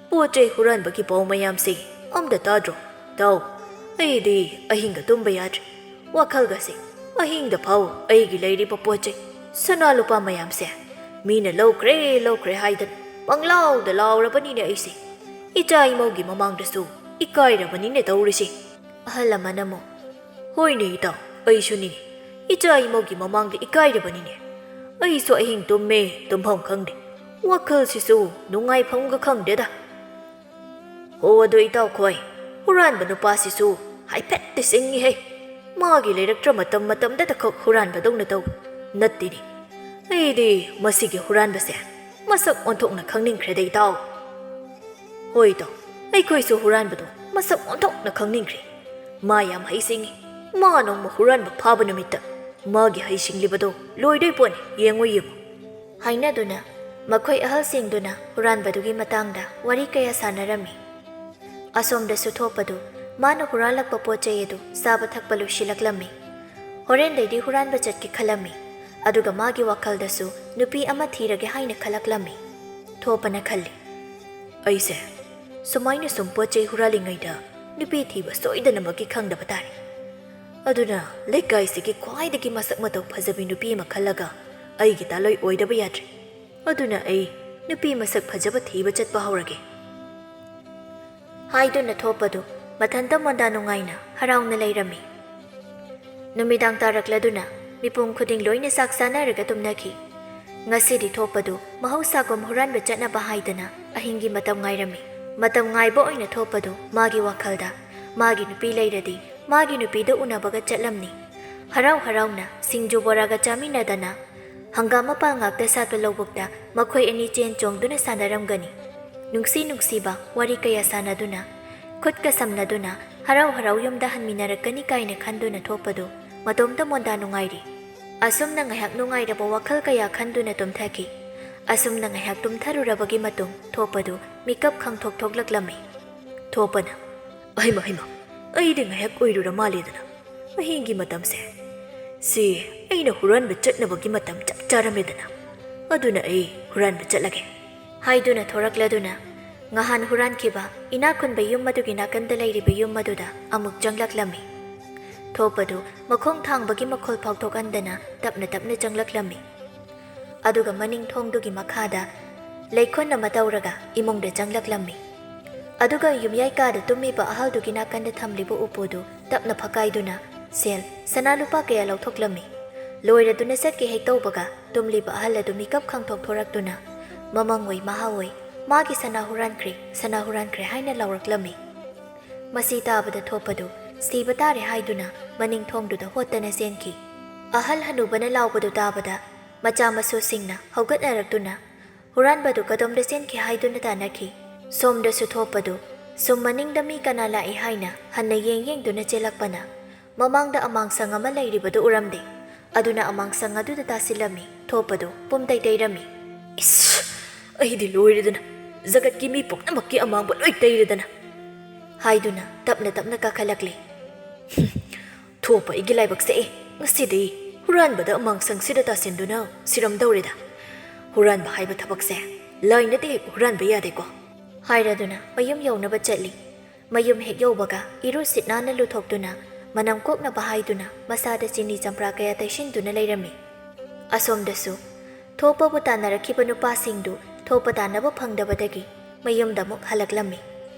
ꯄꯣꯠ ꯆꯩ ꯍꯨꯔꯥꯟꯕꯒꯤ ꯄꯥꯎ ꯃꯌꯥꯝꯁꯦ ꯑꯝꯇ ꯇꯥꯗ꯭ꯔꯣ? ꯏꯇꯥꯎ, ꯑꯩꯗꯤ ꯑꯍꯤꯡꯒ ꯇꯨꯝꯕ ꯌꯥꯗ꯭ꯔꯦ꯫ ꯋꯥꯈꯜꯒꯁꯦ ꯑꯍꯤꯡꯗ ꯐꯥꯎ ꯑꯩꯒꯤ ꯂꯩꯔꯤꯕ ꯄꯣꯠ ꯆꯩ, ꯁꯅꯥ ꯂꯨꯄꯥ ꯃꯌꯥꯝꯁꯦ ꯃꯤꯅ ꯂꯧꯈ꯭ꯔꯦ, ꯂꯧꯈ꯭ꯔꯦ ꯍꯥꯏꯗꯅ ꯄꯪꯂꯥꯎꯗ ꯂꯥꯎꯔꯕꯅꯤꯅꯦ ꯑꯩꯁꯦ꯫ ꯏꯆꯥ ꯏꯃꯧꯒꯤ ꯃꯃꯥꯡꯗꯁꯨ ꯏꯀꯥꯏꯔꯕꯅꯤꯅꯦ ꯇꯧꯔꯤꯁꯦ꯫" ꯑꯍꯜ ꯑꯃꯅ ꯑꯃꯨꯛ, "ꯍꯣꯏꯅꯦ ꯏꯇꯥꯎ, ꯑꯩꯁꯨꯅꯤꯅꯦ꯫ ꯏꯆꯥ ꯏꯃꯧꯒꯤ ꯃꯃꯥꯡꯗ ꯏꯀꯥꯏꯔꯕꯅꯤꯅꯦ꯫ ꯑꯩꯁꯨ ꯑꯍꯤꯡ ꯇꯨꯝꯃꯦ, ꯇꯨꯝꯐꯝ ꯈꯪꯗꯦ꯫ ꯋꯥꯈꯜꯁꯤꯁꯨ ꯅꯨꯡꯉꯥꯏꯐꯝꯒ ꯈꯪꯗꯦꯗ꯫ ꯍꯣ, ꯑꯗꯣ ꯏꯇꯥꯎꯈꯣꯏ, ꯍꯨꯔꯥꯟꯕ ꯅꯨꯄꯥꯁꯤꯁꯨ ꯍꯥꯏꯐꯦꯠꯇꯤ ꯁꯤꯡꯉꯤꯍꯦ꯫ ꯃꯥꯒꯤ ꯂꯩꯔꯛꯇ꯭ꯔ ꯃꯇꯝ ꯃꯇꯝꯗꯗ ꯈꯛ ꯍꯨꯔꯥꯟꯕꯗꯧꯅ ꯇꯧ꯫ ꯅꯠꯇꯦꯅꯦ, ꯑꯩꯗꯤ ꯃꯁꯤꯒꯤ ꯍꯨꯔꯥꯟꯕꯁꯦ ꯃꯁꯛ ꯑꯣꯟꯊꯣꯛꯅ ꯈꯪꯅꯤꯡꯈ꯭ꯔꯦꯗ ꯏꯇꯥꯎ꯫ ꯍꯣꯏ ꯏꯇꯥꯎ, ꯑꯩꯈꯣꯏꯁꯨ ꯍꯨꯔꯥꯟꯕꯗꯣ ꯃꯁꯛ ꯑꯣꯟꯊꯣꯛꯅ ꯈꯪꯅꯤꯡꯈ꯭ꯔꯦ꯫ ꯃꯥ ꯌꯥꯝ ꯍꯩꯁꯤꯡꯉꯤ꯫ ꯃꯥ ꯅꯣꯡꯃ ꯍꯨꯔꯥꯟꯕ ꯐꯥꯕ ꯅꯨꯃꯤꯠꯇ ꯃꯥꯒꯤ ꯍꯩꯁꯤꯡꯂꯤꯕꯗꯣ ꯂꯣꯏꯗꯣꯏ ꯄꯣꯠꯅꯤ, ꯌꯦꯡꯉꯨ ꯌꯦꯡꯉꯨ꯫" ꯍꯥꯏꯅꯗꯨꯅ ꯃꯈꯣꯏ ꯑꯍꯜꯁꯤꯡꯗꯨꯅ ꯍꯨꯔꯥꯟꯕꯗꯨꯒꯤ ꯃꯇꯥꯡꯗ ꯋꯥꯔꯤ ꯀꯌꯥ ꯁꯥꯟꯅꯔꯝꯃꯤ꯫ ꯑꯁꯣꯝꯗꯁꯨ ꯊꯣꯛꯄꯗꯨ ꯃꯥꯅ ꯍꯨꯔꯥꯜꯂꯛꯄ ꯄꯣꯠ ꯆꯩ ꯑꯗꯨ ꯆꯥꯕ ꯊꯛꯄ ꯂꯣꯏꯁꯤꯜꯂꯛꯂꯝꯃꯤ꯫ ꯍꯣꯔꯦꯟꯗꯩꯗꯤ ꯍꯨꯔꯥꯟꯕ ꯆꯠꯀꯦ ꯈꯜꯂꯝꯃꯤ꯫ ꯑꯗꯨꯒ ꯃꯥꯒꯤ ꯋꯥꯈꯜꯗꯁꯨ ꯅꯨꯄꯤ ꯑꯃ ꯊꯤꯔꯒꯦ ꯍꯥꯏꯅ ꯈꯜꯂꯛꯂꯝꯃꯤ꯫ ꯊꯣꯞꯄꯅ ꯈꯜꯂꯤ, "ꯑꯩꯁꯦ ꯁꯨꯃꯥꯏꯅ ꯁꯨꯝ ꯄꯣꯠ ꯆꯩ ꯍꯨꯔꯥꯜꯂꯤꯉꯩꯗ ꯅꯨꯄꯤ ꯊꯤꯕ ꯁꯣꯏꯗꯅꯃꯛꯀꯤ ꯈꯪꯗꯕ ꯇꯥꯔꯦ꯫ ꯑꯗꯨꯅ ꯂꯩꯀꯥꯏꯁꯤꯒꯤ ꯈ꯭ꯋꯥꯏꯗꯒꯤ ꯃꯁꯛ ꯃꯇꯧ ꯐꯖꯕꯤ ꯅꯨꯄꯤ ꯑꯃ ꯈꯜꯂꯒ ꯑꯩꯒꯤ ꯗꯥꯂꯣꯏ ꯑꯣꯏꯗꯕ ꯌꯥꯗ꯭ꯔꯦ꯫ ꯑꯗꯨꯅ ꯑꯩ ꯅꯨꯄꯤ ꯃꯁꯛ ꯐꯖꯕ ꯊꯤꯕ ꯆꯠꯄ ꯍꯧꯔꯒꯦ" ꯍꯥꯏꯗꯨꯅ ꯊꯣꯞꯄꯗꯨ ꯃꯊꯟꯇ ꯃꯣꯟꯗꯥ ꯅꯨꯡꯉꯥꯏꯅ ꯍꯔꯥꯎꯅ ꯂꯩꯔꯝꯃꯤ꯫ ꯅꯨꯃꯤꯗꯥꯡ ꯇꯥꯔꯛꯂꯗꯨꯅ ꯃꯤꯄꯨꯝ ꯈꯨꯗꯤꯡ ꯂꯣꯏꯅ ꯆꯥꯛ ꯆꯥꯅꯔꯒ ꯇꯨꯝꯅꯈꯤ꯫ ꯉꯁꯤꯗꯤ ꯊꯣꯞꯄꯗꯨ ꯃꯍꯧꯁꯥꯒꯨꯝ ꯍꯨꯔꯥꯟꯕ ꯆꯠꯅꯕ ꯍꯥꯏꯗꯅ ꯑꯍꯤꯡꯒꯤ ꯃꯇꯝ ꯉꯥꯏꯔꯝꯃꯤ꯫ ꯃꯇꯝ ꯉꯥꯏꯕ ꯑꯣꯏꯅ ꯊꯣꯛꯄꯗꯨ ꯃꯥꯒꯤ ꯋꯥꯈꯜꯗ, ꯃꯥꯒꯤ ꯅꯨꯄꯤ ꯂꯩꯔꯗꯤ ꯃꯥꯒꯤ ꯅꯨꯄꯤꯗ ꯎꯅꯕꯒ ꯆꯠꯂꯝꯅꯤ꯫ ꯍꯔꯥꯎ ꯍꯔꯥꯎꯅ ꯁꯤꯡꯖꯨ ꯕꯣꯔꯥꯒ ꯆꯥꯃꯤꯟꯅꯗꯅ, ꯍꯪꯒꯥꯝ ꯃꯄꯥꯜ ꯉꯥꯛꯇ ꯁꯥꯠꯄ ꯂꯧꯕꯨꯛꯇ ꯃꯈꯣꯏ ꯑꯅꯤ ꯆꯦꯟ ꯆꯣꯡꯗꯨꯅ ꯁꯥꯟꯅꯔꯝꯒꯅꯤ꯫ ꯅꯨꯡꯁꯤ ꯅꯨꯡꯁꯤꯕ ꯋꯥꯔꯤ ꯀꯌꯥ ꯁꯥꯟꯅꯗꯨꯅ, ꯈꯨꯠꯀ ꯁꯝꯅꯗꯨꯅ ꯍꯔꯥꯎ ꯍꯔꯥꯎ ꯌꯨꯝꯗ ꯍꯟꯃꯤꯟꯅꯔꯛꯀꯅꯤ ꯀꯥꯏꯅ ꯈꯟꯗꯨꯅ ꯊꯣꯛꯄꯗꯨ ꯃꯇꯣꯝꯇ ꯃꯣꯟꯗꯥ ꯅꯨꯡꯉꯥꯏꯔꯤ꯫ ꯑꯁꯨꯝꯅ ꯉꯥꯏꯍꯥꯛ ꯅꯨꯡꯉꯥꯏꯔꯕ ꯋꯥꯈꯜ ꯀꯌꯥ ꯈꯟꯗꯨꯅ ꯇꯨꯝꯊꯈꯤ꯫ ꯑꯁꯨꯝꯅ ꯉꯥꯏꯍꯥꯛ ꯇꯨꯝꯊꯔꯨꯔꯕꯒꯤ ꯃꯇꯨꯡ ꯊꯣꯛꯄꯗꯨ ꯃꯤꯀꯞ ꯈꯪꯊꯣꯛ ꯊꯣꯛꯂꯛꯂꯝꯃꯤ꯫ ꯊꯣꯛꯄꯅ, "ꯑꯍꯩꯃ, ꯍꯩꯃ, ꯑꯩꯗꯤ ꯉꯥꯏꯍꯥꯛ ꯑꯣꯏꯔꯨꯔ ꯃꯥꯜꯂꯦꯗꯅ꯫ ꯑꯍꯤꯡꯒꯤ ꯃꯇꯝꯁꯦ, ꯁꯤ ꯑꯩꯅ ꯍꯨꯔꯥꯟꯕ ꯆꯠꯅꯕꯒꯤ ꯃꯇꯝ ꯆꯞ ꯆꯥꯔꯝꯃꯦꯗꯅ꯫ ꯑꯗꯨꯅ ꯑꯩ ꯍꯨꯔꯥꯟꯕ ꯆꯠꯂꯒꯦ" ꯍꯥꯏꯗꯨꯅ ꯊꯣꯔꯛꯂꯗꯨꯅ ꯉꯍꯥꯟ ꯍꯨꯔꯥꯟꯈꯤꯕ ꯏꯅꯥꯛ ꯈꯨꯟꯕ ꯌꯨꯝ ꯑꯗꯨꯒꯤ ꯅꯥꯀꯟꯗ ꯂꯩꯔꯤꯕ ꯌꯨꯝ ꯑꯗꯨꯗ ꯑꯃꯨꯛ ꯆꯪꯂꯛꯂꯝꯃꯤ꯫ ꯊꯣꯛꯄꯗꯨ ꯃꯈꯣꯡ ꯊꯥꯡꯕꯒꯤ ꯃꯈꯣꯜ ꯐꯥꯎꯊꯣꯛꯍꯟꯗꯅ ꯇꯞꯅ ꯇꯞꯅ ꯆꯪꯂꯛꯂꯝꯃꯤ꯫ ꯑꯗꯨꯒ ꯃꯅꯤꯡ ꯊꯣꯡꯗꯨꯒꯤ ꯃꯈꯥꯗ ꯂꯩꯈꯣꯟ ꯑꯃ ꯇꯧꯔꯒ ꯏꯃꯨꯡꯗ ꯆꯪꯂꯛꯂꯝꯃꯤ꯫ ꯑꯗꯨꯒ ꯌꯨꯝꯌꯥꯏ ꯀꯥꯗ ꯇꯨꯝꯃꯤꯕ ꯑꯍꯜꯗꯨꯒꯤ ꯅꯥꯀꯟꯗ ꯊꯝꯂꯤꯕ ꯎꯄꯨꯗꯨ ꯇꯞꯅ ꯐꯛꯀꯥꯏꯗꯨꯅ ꯁꯦꯜ, ꯁꯅꯥ ꯂꯨꯄꯥ ꯀꯌꯥ ꯂꯧꯊꯣꯛꯂꯝꯃꯤ꯫ ꯂꯣꯏꯔꯗꯨꯅ ꯆꯠꯀꯦ ꯍꯦꯛ ꯇꯧꯕꯒ ꯇꯨꯝꯂꯤꯕ ꯑꯍꯜ ꯑꯗꯨ ꯃꯤꯀꯞ ꯈꯪꯊꯣꯛ ꯊꯣꯔꯛꯇꯨꯅ, "ꯃꯃꯪ ꯑꯣꯏ, ꯃꯍꯥ ꯑꯣꯏ, ꯃꯥꯒꯤ ꯁꯅꯥ ꯍꯨꯔꯥꯟꯈ꯭ꯔꯦ, ꯁꯅꯥ ꯍꯨꯔꯥꯟꯈ꯭ꯔꯦ" ꯍꯥꯏꯅ ꯂꯥꯎꯔꯛꯂꯝꯃꯤ꯫ ꯃꯁꯤ ꯇꯥꯕꯗ ꯊꯣꯛꯄꯗꯨ ꯁꯤꯕ ꯇꯥꯔꯦ ꯍꯥꯏꯗꯨꯅ ꯃꯅꯤꯡ ꯊꯣꯡꯗꯨꯗ ꯍꯣꯠꯇꯅ ꯆꯦꯟꯈꯤ꯫ ꯑꯍꯜ ꯍꯅꯨꯕꯅ ꯂꯥꯎꯕꯗꯨ ꯇꯥꯕꯗ ꯃꯆꯥ ꯃꯁꯨꯁꯤꯡꯅ ꯍꯧꯒꯠꯅꯔꯛꯇꯨꯅ ꯍꯨꯔꯥꯟꯕꯗꯨ ꯀꯗꯣꯝꯗ ꯆꯦꯟꯈꯤ ꯍꯥꯏꯗꯨꯅ ꯇꯥꯟꯅꯈꯤ꯫ ꯁꯣꯝꯗꯁꯨ ꯊꯣꯛꯄꯗꯨ ꯁꯨꯝ ꯃꯅꯤꯡꯗ ꯃꯤ ꯀꯅꯥ ꯂꯥꯛꯏ ꯍꯥꯏꯅ ꯍꯟꯅ ꯌꯦꯡ ꯌꯦꯡꯗꯨꯅ ꯆꯦꯜꯂꯛꯄꯅ ꯃꯃꯥꯡꯗ ꯑꯃꯥꯡꯁꯪ ꯑꯃ ꯂꯩꯔꯤꯕꯗꯨ ꯎꯔꯝꯗꯦ꯫ ꯑꯗꯨꯅ ꯑꯃꯥꯡꯁꯪ ꯑꯗꯨꯗ ꯇꯥꯁꯤꯜꯂꯝꯃꯤ꯫ ꯊꯣꯛꯄꯗꯨ ꯄꯨꯝꯇꯩ ꯇꯩꯔꯝꯃꯤ꯫ "ꯏꯁ! ꯑꯩꯗꯤ ꯂꯣꯏꯔꯦꯗꯅ, ꯖꯒꯠꯀꯤ ꯃꯤ ꯄꯨꯝꯅꯃꯛꯀꯤ ꯑꯃꯥꯡꯕ ꯂꯣꯏ ꯇꯩꯔꯦꯗꯅ" ꯍꯥꯏꯗꯨꯅ ꯇꯞꯅ ꯇꯞꯅ ꯀꯥꯈꯠꯂꯛꯂꯦ꯫ "ꯍꯨꯝ, ꯊꯣꯛꯄ ꯑꯩꯒꯤ ꯂꯥꯏꯕꯛꯁꯦ ꯑꯦ! "ꯉꯁꯤꯗꯤ ꯍꯨꯔꯥꯟꯕꯗ ꯑꯃꯥꯡꯁꯪꯁꯤꯗ ꯇꯥꯁꯤꯟꯗꯨꯅ ꯁꯤꯔꯝꯗꯧꯔꯦꯗ꯫ ꯍꯨꯔꯥꯟꯕ ꯍꯥꯏꯕ ꯊꯕꯛꯁꯦ ꯂꯥꯏꯅꯗꯤ ꯍꯦꯛ ꯍꯨꯔꯥꯟꯕ ꯌꯥꯗꯦꯀꯣ?" ꯍꯥꯏꯔꯗꯨꯅ ꯃꯌꯨꯝ ꯌꯧꯅꯕ ꯆꯠꯂꯤ꯫ ꯃꯌꯨꯝ ꯍꯦꯛ ꯌꯧꯕꯒ ꯏꯔꯨ ꯁꯤꯠ ꯅꯥꯟꯅ ꯂꯨꯊꯣꯛꯇꯨꯅ, ꯃꯅꯝ ꯀꯣꯛꯅꯕ ꯍꯥꯏꯗꯨꯅ ꯃꯁꯥꯗ ꯆꯤꯅꯤ ꯆꯝꯄ꯭ꯔꯥ ꯀꯌꯥ ꯇꯩꯁꯤꯟꯗꯨꯅ ꯂꯩꯔꯝꯃꯤ꯫ ꯑꯁꯣꯝꯗꯁꯨ ꯊꯣꯛꯄꯕꯨ ꯇꯥꯟꯅꯔꯛꯈꯤꯕ ꯅꯨꯄꯥꯁꯤꯡꯗꯨ ꯊꯣꯛꯄ ꯇꯥꯟꯅꯕ ꯐꯪꯗꯕꯗꯒꯤ ꯃꯌꯨꯝꯗ ꯑꯃꯨꯛ ꯍꯜꯂꯛꯂꯝꯃꯤ꯫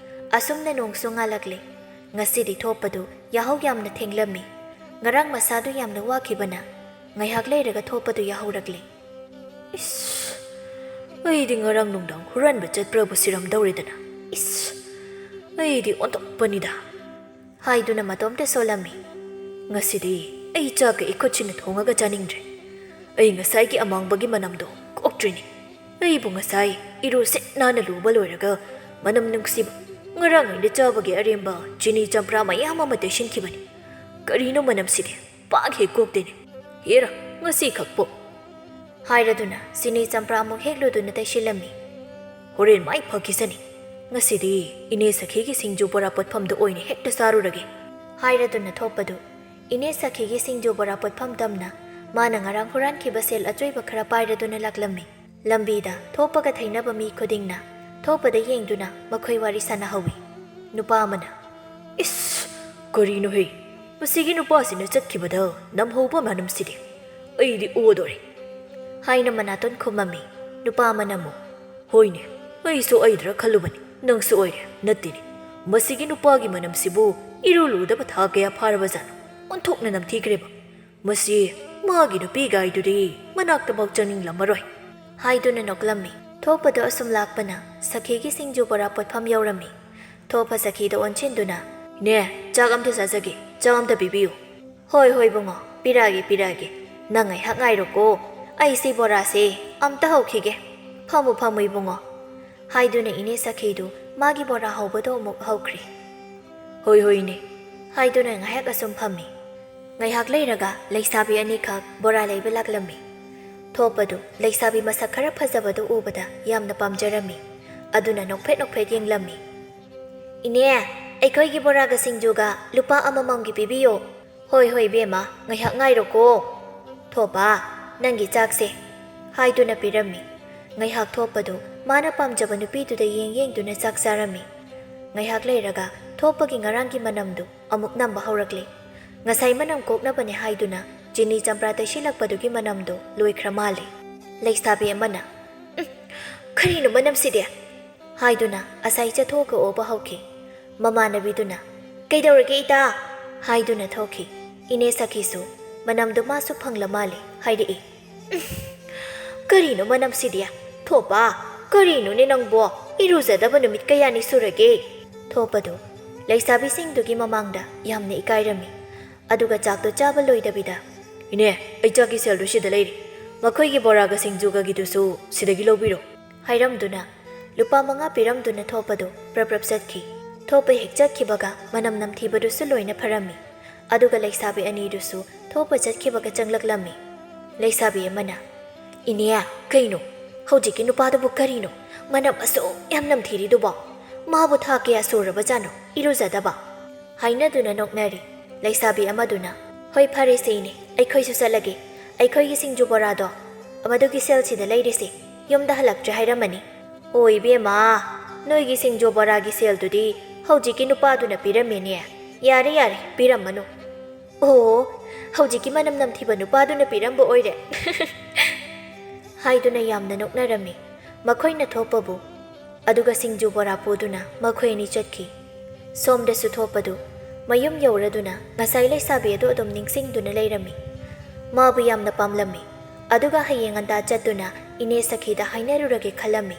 ꯑꯁꯨꯝꯅ ꯅꯣꯡꯁꯨ ꯉꯥꯜꯂꯛꯂꯦ꯫ ꯉꯁꯤꯗꯤ ꯊꯣꯛꯄꯗꯨ ꯌꯥꯍꯧ ꯌꯥꯝꯅ ꯊꯦꯡꯂꯝꯃꯤ꯫ ꯉꯔꯥꯡ ꯃꯁꯥꯗꯨ ꯌꯥꯝꯅ ꯋꯥꯈꯤꯕꯅ ꯉꯥꯏꯍꯥꯛ ꯂꯩꯔꯒ ꯊꯣꯛꯄꯗꯨ ꯌꯥꯍꯧꯔꯛꯂꯦ꯫ "ꯏꯁ, ꯑꯩꯗꯤ ꯉꯔꯥꯡ ꯅꯨꯡꯗꯥꯡ ꯍꯨꯔꯥꯟꯕ ꯆꯠꯄ꯭ꯔꯕꯨ ꯁꯤꯔꯝꯗꯧꯔꯦꯗꯅ꯫ ꯏꯁ, ꯑꯩꯗꯤ ꯑꯣꯟꯊꯣꯛꯄꯅꯤꯗ" ꯍꯥꯏꯗꯨꯅ ꯃꯇꯣꯝꯇ ꯁꯣꯜꯂꯝꯃꯤ꯫ "ꯉꯁꯤꯗꯤ ꯑꯩ ꯆꯥꯛꯀ ꯏꯈꯨꯠꯁꯤꯅ ꯊꯣꯡꯉꯒ ꯆꯥꯅꯤꯡꯗ꯭ꯔꯦ꯫ ꯑꯩ ꯉꯁꯥꯏꯒꯤ ꯑꯃꯥꯡꯕꯒꯤ ꯃꯅꯝꯗꯣ ꯀꯣꯛꯇ꯭ꯔꯤꯅꯤ꯫ ꯑꯩꯕꯨ ꯉꯁꯥꯏ ꯏꯔꯨ ꯁꯤꯠ ꯅꯥꯟꯅ ꯂꯨꯕ ꯂꯣꯏꯔꯒ ꯃꯅꯝ ꯅꯨꯡꯁꯤꯕ, ꯉꯔꯥꯡ ꯑꯩꯅ ꯆꯥꯕꯒꯤ ꯑꯔꯦꯝꯕ ꯆꯤꯅꯤ ꯆꯝꯄ꯭ꯔꯥ ꯃꯌꯥꯝ ꯑꯃ ꯇꯩꯁꯤꯟꯈꯤꯕꯅꯤ꯫ ꯀꯔꯤꯅꯣ ꯃꯅꯝꯁꯤꯗꯤ? ꯄꯥꯛ ꯍꯦꯛ ꯀꯣꯛꯇꯦꯅꯦ꯫ ꯍꯦꯔꯥ, ꯉꯁꯤ ꯈꯛꯄꯨ" ꯍꯥꯏꯔꯗꯨꯅ ꯆꯤꯅꯤ ꯆꯝꯄ꯭ꯔꯥ ꯑꯃꯨꯛ ꯍꯦꯛꯂꯨꯗꯨꯅ ꯇꯩꯁꯤꯜꯂꯝꯃꯤ꯫ "ꯍꯣꯔꯦꯟ ꯃꯥꯏ ꯐꯈꯤꯁꯅꯤ꯫ ꯉꯁꯤꯗꯤ ꯏꯅꯦ ꯁꯈꯤꯒꯤ ꯁꯤꯡꯖꯨ ꯕꯣꯔꯥ ꯄꯣꯠꯐꯝꯗ ꯑꯣꯏꯅ ꯍꯦꯛꯇ ꯆꯥꯔꯨꯔꯒꯦ" ꯍꯥꯏꯔꯗꯨꯅ ꯊꯣꯛꯄꯗꯨ ꯏꯅꯦ ꯁꯈꯤꯒꯤ ꯁꯤꯡꯖꯨ ꯕꯣꯔꯥ ꯄꯣꯠꯐꯝ ꯇꯝꯅ ꯃꯥꯅ ꯉꯔꯥꯡ ꯍꯨꯔꯥꯟꯈꯤꯕ ꯁꯦꯜ ꯑꯆꯣꯏꯕ ꯈꯔ ꯄꯥꯏꯔꯗꯨꯅ ꯂꯥꯛꯂꯝꯃꯤ꯫ ꯂꯝꯕꯤꯗ ꯊꯣꯛꯄꯒ ꯊꯩꯅꯕ ꯃꯤ ꯈꯨꯗꯤꯡꯅ ꯊꯣꯛꯄꯗ ꯌꯦꯡꯗꯨꯅ ꯃꯈꯣꯏ ꯋꯥꯔꯤ ꯁꯥꯟꯅꯍꯧꯏ꯫ ꯅꯨꯄꯥ ꯑꯃꯅ, "ꯏꯁ, ꯀꯔꯤꯅꯣꯍꯦ? ꯃꯁꯤꯒꯤ ꯅꯨꯄꯥꯁꯤꯅ ꯆꯠꯈꯤꯕꯗ ꯅꯝꯍꯧꯕ ꯃꯅꯝꯁꯤꯗꯤ ꯑꯩꯗꯤ ꯑꯣꯗꯣꯔꯦ" ꯍꯥꯏꯅ ꯃꯅꯥꯇꯣꯟ ꯈꯨꯝꯃꯝꯃꯤ꯫ ꯅꯨꯄꯥ ꯑꯃꯅ ꯑꯃꯨꯛ, "ꯍꯣꯏꯅꯦ, ꯑꯩꯁꯨ ꯑꯩꯗ꯭ꯔꯥ ꯈꯜꯂꯨꯕꯅꯤ, ꯅꯪꯁꯨ ꯑꯣꯏꯔꯦ, ꯅꯠꯇꯦꯅꯦ꯫ ꯃꯁꯤꯒꯤ ꯅꯨꯄꯥꯒꯤ ꯃꯅꯝꯁꯤꯕꯨ ꯏꯔꯨ ꯂꯨꯗꯕ ꯊꯥ ꯀꯌꯥ ꯐꯥꯔꯕꯖꯥꯠꯅꯣ? ꯑꯣꯟꯊꯣꯛꯅ ꯅꯝꯊꯤꯈ꯭ꯔꯦꯕ꯫ ꯃꯁꯤ ꯃꯥꯒꯤ ꯅꯨꯄꯤꯒꯥꯏꯗꯨꯗꯤ ꯃꯅꯥꯛꯇꯐꯥꯎ ꯆꯪꯅꯤꯡꯂꯝꯃꯔꯣꯏ" ꯍꯥꯏꯗꯨꯅ ꯅꯣꯛꯂꯝꯃꯤ꯫ ꯊꯣꯛꯄꯗꯣ ꯑꯁꯨꯝ ꯂꯥꯛꯄꯅ ꯁꯈꯤꯒꯤ ꯁꯤꯡꯖꯨ ꯕꯣꯔꯥ ꯄꯣꯠꯐꯝ ꯌꯧꯔꯝꯃꯤ꯫ ꯊꯣꯛꯄ ꯁꯈꯤꯗ ꯑꯣꯟꯁꯤꯟꯗꯨꯅ, "ꯏꯅꯦ, ꯆꯥꯛ ꯑꯝꯇ ꯆꯥꯖꯒꯦ, ꯆꯥꯛ ꯑꯝꯇ ꯄꯤꯕꯤꯌꯨ"꯫ "ꯍꯣꯏ, ꯍꯣꯏ ꯏꯕꯨꯡꯉꯣ, ꯄꯤꯔꯛꯑꯒꯦ, ꯄꯤꯔꯛꯑꯒꯦ꯫ ꯅꯪ ꯉꯥꯏꯍꯥꯛ ꯉꯥꯏꯔꯣꯀꯣ, ꯑꯩ ꯁꯤ ꯕꯣꯔꯥꯁꯦ ꯑꯝꯇ ꯍꯧꯈꯤꯒꯦ꯫ ꯐꯝꯃꯨ, ꯐꯝꯃꯨ ꯏꯕꯨꯡꯉꯣ" ꯍꯥꯏꯗꯨꯅ ꯏꯅꯦ ꯁꯈꯤꯗꯨ ꯃꯥꯒꯤ ꯕꯣꯔꯥ ꯍꯧꯕꯗꯣ ꯑꯃꯨꯛ ꯍꯧꯈ꯭ꯔꯦ꯫ "ꯍꯣꯏ, ꯍꯣꯏ ꯏꯅꯦ" ꯍꯥꯏꯗꯨꯅ ꯉꯥꯏꯍꯥꯛ ꯑꯁꯨꯝ ꯐꯝꯃꯤ꯫ ꯉꯥꯏꯍꯥꯛ ꯂꯩꯔꯒ ꯂꯩꯁꯥꯕꯤ ꯑꯅꯤꯈꯛ ꯕꯣꯔꯥ ꯂꯩꯕ ꯂꯥꯛꯂꯝꯃꯤ꯫ ꯊꯣꯛꯄꯗꯨ ꯂꯩꯁꯥꯕꯤ ꯃꯁꯛ ꯈꯔ ꯐꯖꯕꯗꯨ ꯎꯕꯗ ꯌꯥꯝꯅ ꯄꯥꯝꯖꯔꯝꯃꯤ꯫ ꯑꯗꯨꯅ ꯅꯣꯛꯐꯦꯠ ꯅꯣꯛꯐꯦꯠ ꯌꯦꯡꯂꯝꯃꯤ꯫ "ꯏꯅꯦ, ꯑꯩꯈꯣꯏꯒꯤ ꯕꯣꯔꯥꯒ ꯁꯤꯡꯖꯨꯒ ꯂꯨꯄꯥ ꯑꯃꯃꯝꯒꯤ ꯄꯤꯕꯤꯌꯣ"꯫ "ꯍꯣꯏ, ꯍꯣꯏ, ꯏꯕꯦꯝꯃ, ꯉꯥꯏꯍꯥꯛ ꯉꯥꯏꯔꯣꯀꯣ꯫ ꯊꯣꯛꯄ, ꯅꯪꯒꯤ ꯆꯥꯛꯁꯦ", ꯍꯥꯏꯗꯨꯅ ꯄꯤꯔꯝꯃꯤ꯫ ꯉꯥꯏꯍꯥꯛ ꯊꯣꯛꯄꯗꯨ ꯃꯥꯅ ꯄꯥꯝꯖꯕ ꯅꯨꯄꯤꯗꯨꯗ ꯌꯦꯡ ꯌꯦꯡꯗꯨꯅ ꯆꯥꯛ ꯆꯥꯔꯝꯃꯤ꯫ ꯉꯥꯏꯍꯥꯛ ꯂꯩꯔꯒ ꯊꯣꯛꯄꯒꯤ ꯉꯔꯥꯡꯒꯤ ꯃꯅꯝꯗꯨ ꯑꯃꯨꯛ ꯅꯝꯕ ꯍꯧꯔꯛꯂꯦ꯫ ꯉꯁꯥꯏ ꯃꯅꯝ ꯀꯣꯛꯅꯕꯅꯦ ꯍꯥꯏꯗꯨꯅ ꯆꯤꯅꯤ ꯆꯝꯄ꯭ꯔꯥ ꯇꯩꯁꯤꯜꯂꯛꯄꯗꯨꯒꯤ ꯃꯅꯝꯗꯨ ꯂꯣꯏꯈ꯭ꯔ ꯃꯥꯜꯂꯦ꯫ ꯂꯩꯁꯥꯕꯤ ꯑꯃꯅ, "ꯎꯝ, ꯀꯔꯤꯅꯣ ꯃꯅꯝꯁꯤꯗꯤ?" ꯍꯥꯏꯗꯨꯅ ꯑꯁꯥꯏ ꯆꯠꯊꯣꯛꯑꯒ ꯑꯣꯕ ꯍꯧꯈꯤ꯫ ꯃꯃꯥꯟꯅꯕꯤꯗꯨꯅ, "ꯀꯩꯗꯧꯔꯒꯦ ꯏꯇꯥ?" ꯍꯥꯏꯗꯨꯅ ꯊꯣꯛꯈꯤ꯫ ꯏꯅꯦ ꯁꯈꯤꯁꯨ ꯃꯅꯝꯗꯨ ꯃꯥꯁꯨ ꯐꯪꯂ ꯃꯥꯜꯂꯦ, ꯍꯥꯏꯔꯛꯏ꯫ "ꯎꯝ, ꯀꯔꯤꯅꯣ ꯃꯅꯝꯁꯤꯗꯤ? ꯊꯣꯛꯄ, ꯀꯔꯤꯅꯣꯅꯦ ꯅꯪꯕꯣ? ꯏꯔꯨꯖꯗꯕ ꯅꯨꯃꯤꯠ ꯀꯌꯥꯅꯤ ꯁꯨꯔꯒꯦ?" ꯊꯣꯛꯄꯗꯨ ꯂꯩꯁꯥꯕꯤꯁꯤꯡꯗꯨꯒꯤ ꯃꯃꯥꯡꯗ ꯌꯥꯝꯅ ꯏꯀꯥꯏꯔꯝꯃꯤ꯫ ꯑꯗꯨꯒ ꯆꯥꯛꯇꯣ ꯆꯥꯕ ꯂꯣꯏꯗꯕꯤꯗ, "ꯏꯅꯦ, ꯑꯩ ꯆꯥꯛꯀꯤ ꯁꯦꯜꯗꯨ ꯁꯤꯗ ꯂꯩꯔꯦ꯫ ꯃꯈꯣꯏꯒꯤ ꯕꯣꯔꯥꯒ ꯁꯤꯡꯖꯨꯒꯒꯤꯗꯨꯁꯨ ꯁꯤꯗꯒꯤ ꯂꯧꯕꯤꯔꯣ", ꯍꯥꯏꯔꯝꯗꯨꯅ ꯂꯨꯄꯥ ꯃꯉꯥ ꯄꯤꯔꯝꯗꯨꯅ ꯊꯣꯛꯄꯗꯨ ꯄ꯭ꯔꯞ ꯄ꯭ꯔꯞ ꯆꯠꯈꯤ꯫ ꯊꯣꯛꯄ ꯍꯦꯛ ꯆꯠꯈꯤꯕꯒ ꯃꯅꯝ ꯅꯝꯊꯤꯕꯗꯨꯁꯨ ꯂꯣꯏꯅ ꯐꯔꯝꯃꯤ꯫ ꯑꯗꯨꯒ ꯂꯩꯁꯥꯕꯤ ꯑꯅꯤꯗꯨꯁꯨ ꯊꯣꯛꯄ ꯆꯠꯈꯤꯕꯒ ꯆꯪꯂꯛꯂꯝꯃꯤ꯫ ꯂꯩꯁꯥꯕꯤ ꯑꯃꯅ, "ꯏꯅꯦ, ꯀꯩꯅꯣ? ꯍꯧꯖꯤꯛꯀꯤ ꯅꯨꯄꯥꯗꯨꯕꯨ ꯀꯔꯤꯅꯣ ꯃꯅꯝ ꯑꯁꯨꯛ ꯌꯥꯝ ꯅꯝꯊꯤꯔꯤꯗꯨꯕꯣ? ꯃꯥꯕꯨ ꯊꯥ ꯀꯌꯥ ꯁꯨꯔꯕꯖꯥꯠꯅꯣ ꯏꯔꯨꯖꯗꯕ?" ꯍꯥꯏꯅꯗꯨꯅ ꯅꯣꯛꯅꯔꯤ꯫ ꯂꯩꯁꯥꯕꯤ ꯑꯃꯗꯨꯅ, "ꯍꯣꯏ, ꯐꯔꯦꯁꯦ ꯏꯅꯦ, ꯑꯩꯈꯣꯏꯁꯨ ꯆꯠꯂꯒꯦ꯫ ꯑꯩꯈꯣꯏꯒꯤ ꯁꯤꯡꯖꯨ ꯕꯣꯔꯥꯗꯣ ꯃꯗꯨꯒꯤ ꯁꯦꯜꯁꯤꯗ ꯂꯩꯔꯦꯁꯦ, ꯌꯨꯝꯗ ꯍꯜꯂꯛꯇ꯭ꯔꯦ ꯍꯥꯏꯔꯝꯃꯅꯤ꯫" "ꯑꯣ ꯏꯕꯦꯝꯃ, ꯅꯣꯏꯒꯤ ꯁꯤꯡꯖꯨ ꯕꯣꯔꯥꯒꯤ ꯁꯦꯜꯗꯨꯗꯤ ꯍꯧꯖꯤꯛꯀꯤ ꯅꯨꯄꯥꯗꯨꯅ ꯄꯤꯔꯝꯃꯦꯅꯦ꯫ ꯌꯥꯔꯦ ꯌꯥꯔꯦ, ꯄꯤꯔꯝꯃꯅꯨ꯫" "ꯑꯣ, ꯍꯧꯖꯤꯛꯀꯤ ꯃꯅꯝ ꯅꯝꯊꯤꯕ ꯅꯨꯄꯥꯗꯨꯅ ꯄꯤꯔꯝꯕ ꯑꯣꯏꯔꯦ꯫" ꯍꯥꯏꯗꯨꯅ ꯌꯥꯝꯅ ꯅꯣꯛꯅꯔꯝꯃꯤ꯫ ꯃꯈꯣꯏꯅ ꯊꯣꯛꯄꯕꯨ ꯑꯗꯨꯒ ꯁꯤꯡꯖꯨ ꯕꯣꯔꯥ ꯄꯨꯗꯨꯅ ꯃꯈꯣꯏ ꯑꯅꯤ ꯆꯠꯈꯤ꯫ ꯁꯣꯝꯗꯁꯨ ꯊꯣꯛꯄꯗꯨ ꯃꯌꯨꯝ ꯌꯧꯔꯗꯨꯅ ꯉꯁꯥꯏ ꯂꯩꯁꯥꯕꯤ ꯑꯗꯨ ꯑꯗꯨꯝ ꯅꯤꯡꯁꯤꯡꯗꯨꯅ ꯂꯩꯔꯝꯃꯤ꯫ ꯃꯥꯕꯨ ꯌꯥꯝꯅ ꯄꯥꯝꯂꯝꯃꯤ꯫ ꯑꯗꯨꯒ ꯍꯌꯦꯡ ꯉꯟꯇꯥ ꯆꯠꯇꯨꯅ ꯏꯅꯦ ꯁꯈꯤꯗ ꯍꯥꯏꯅꯔꯨꯔꯒꯦ ꯈꯜꯂꯝꯃꯤ꯫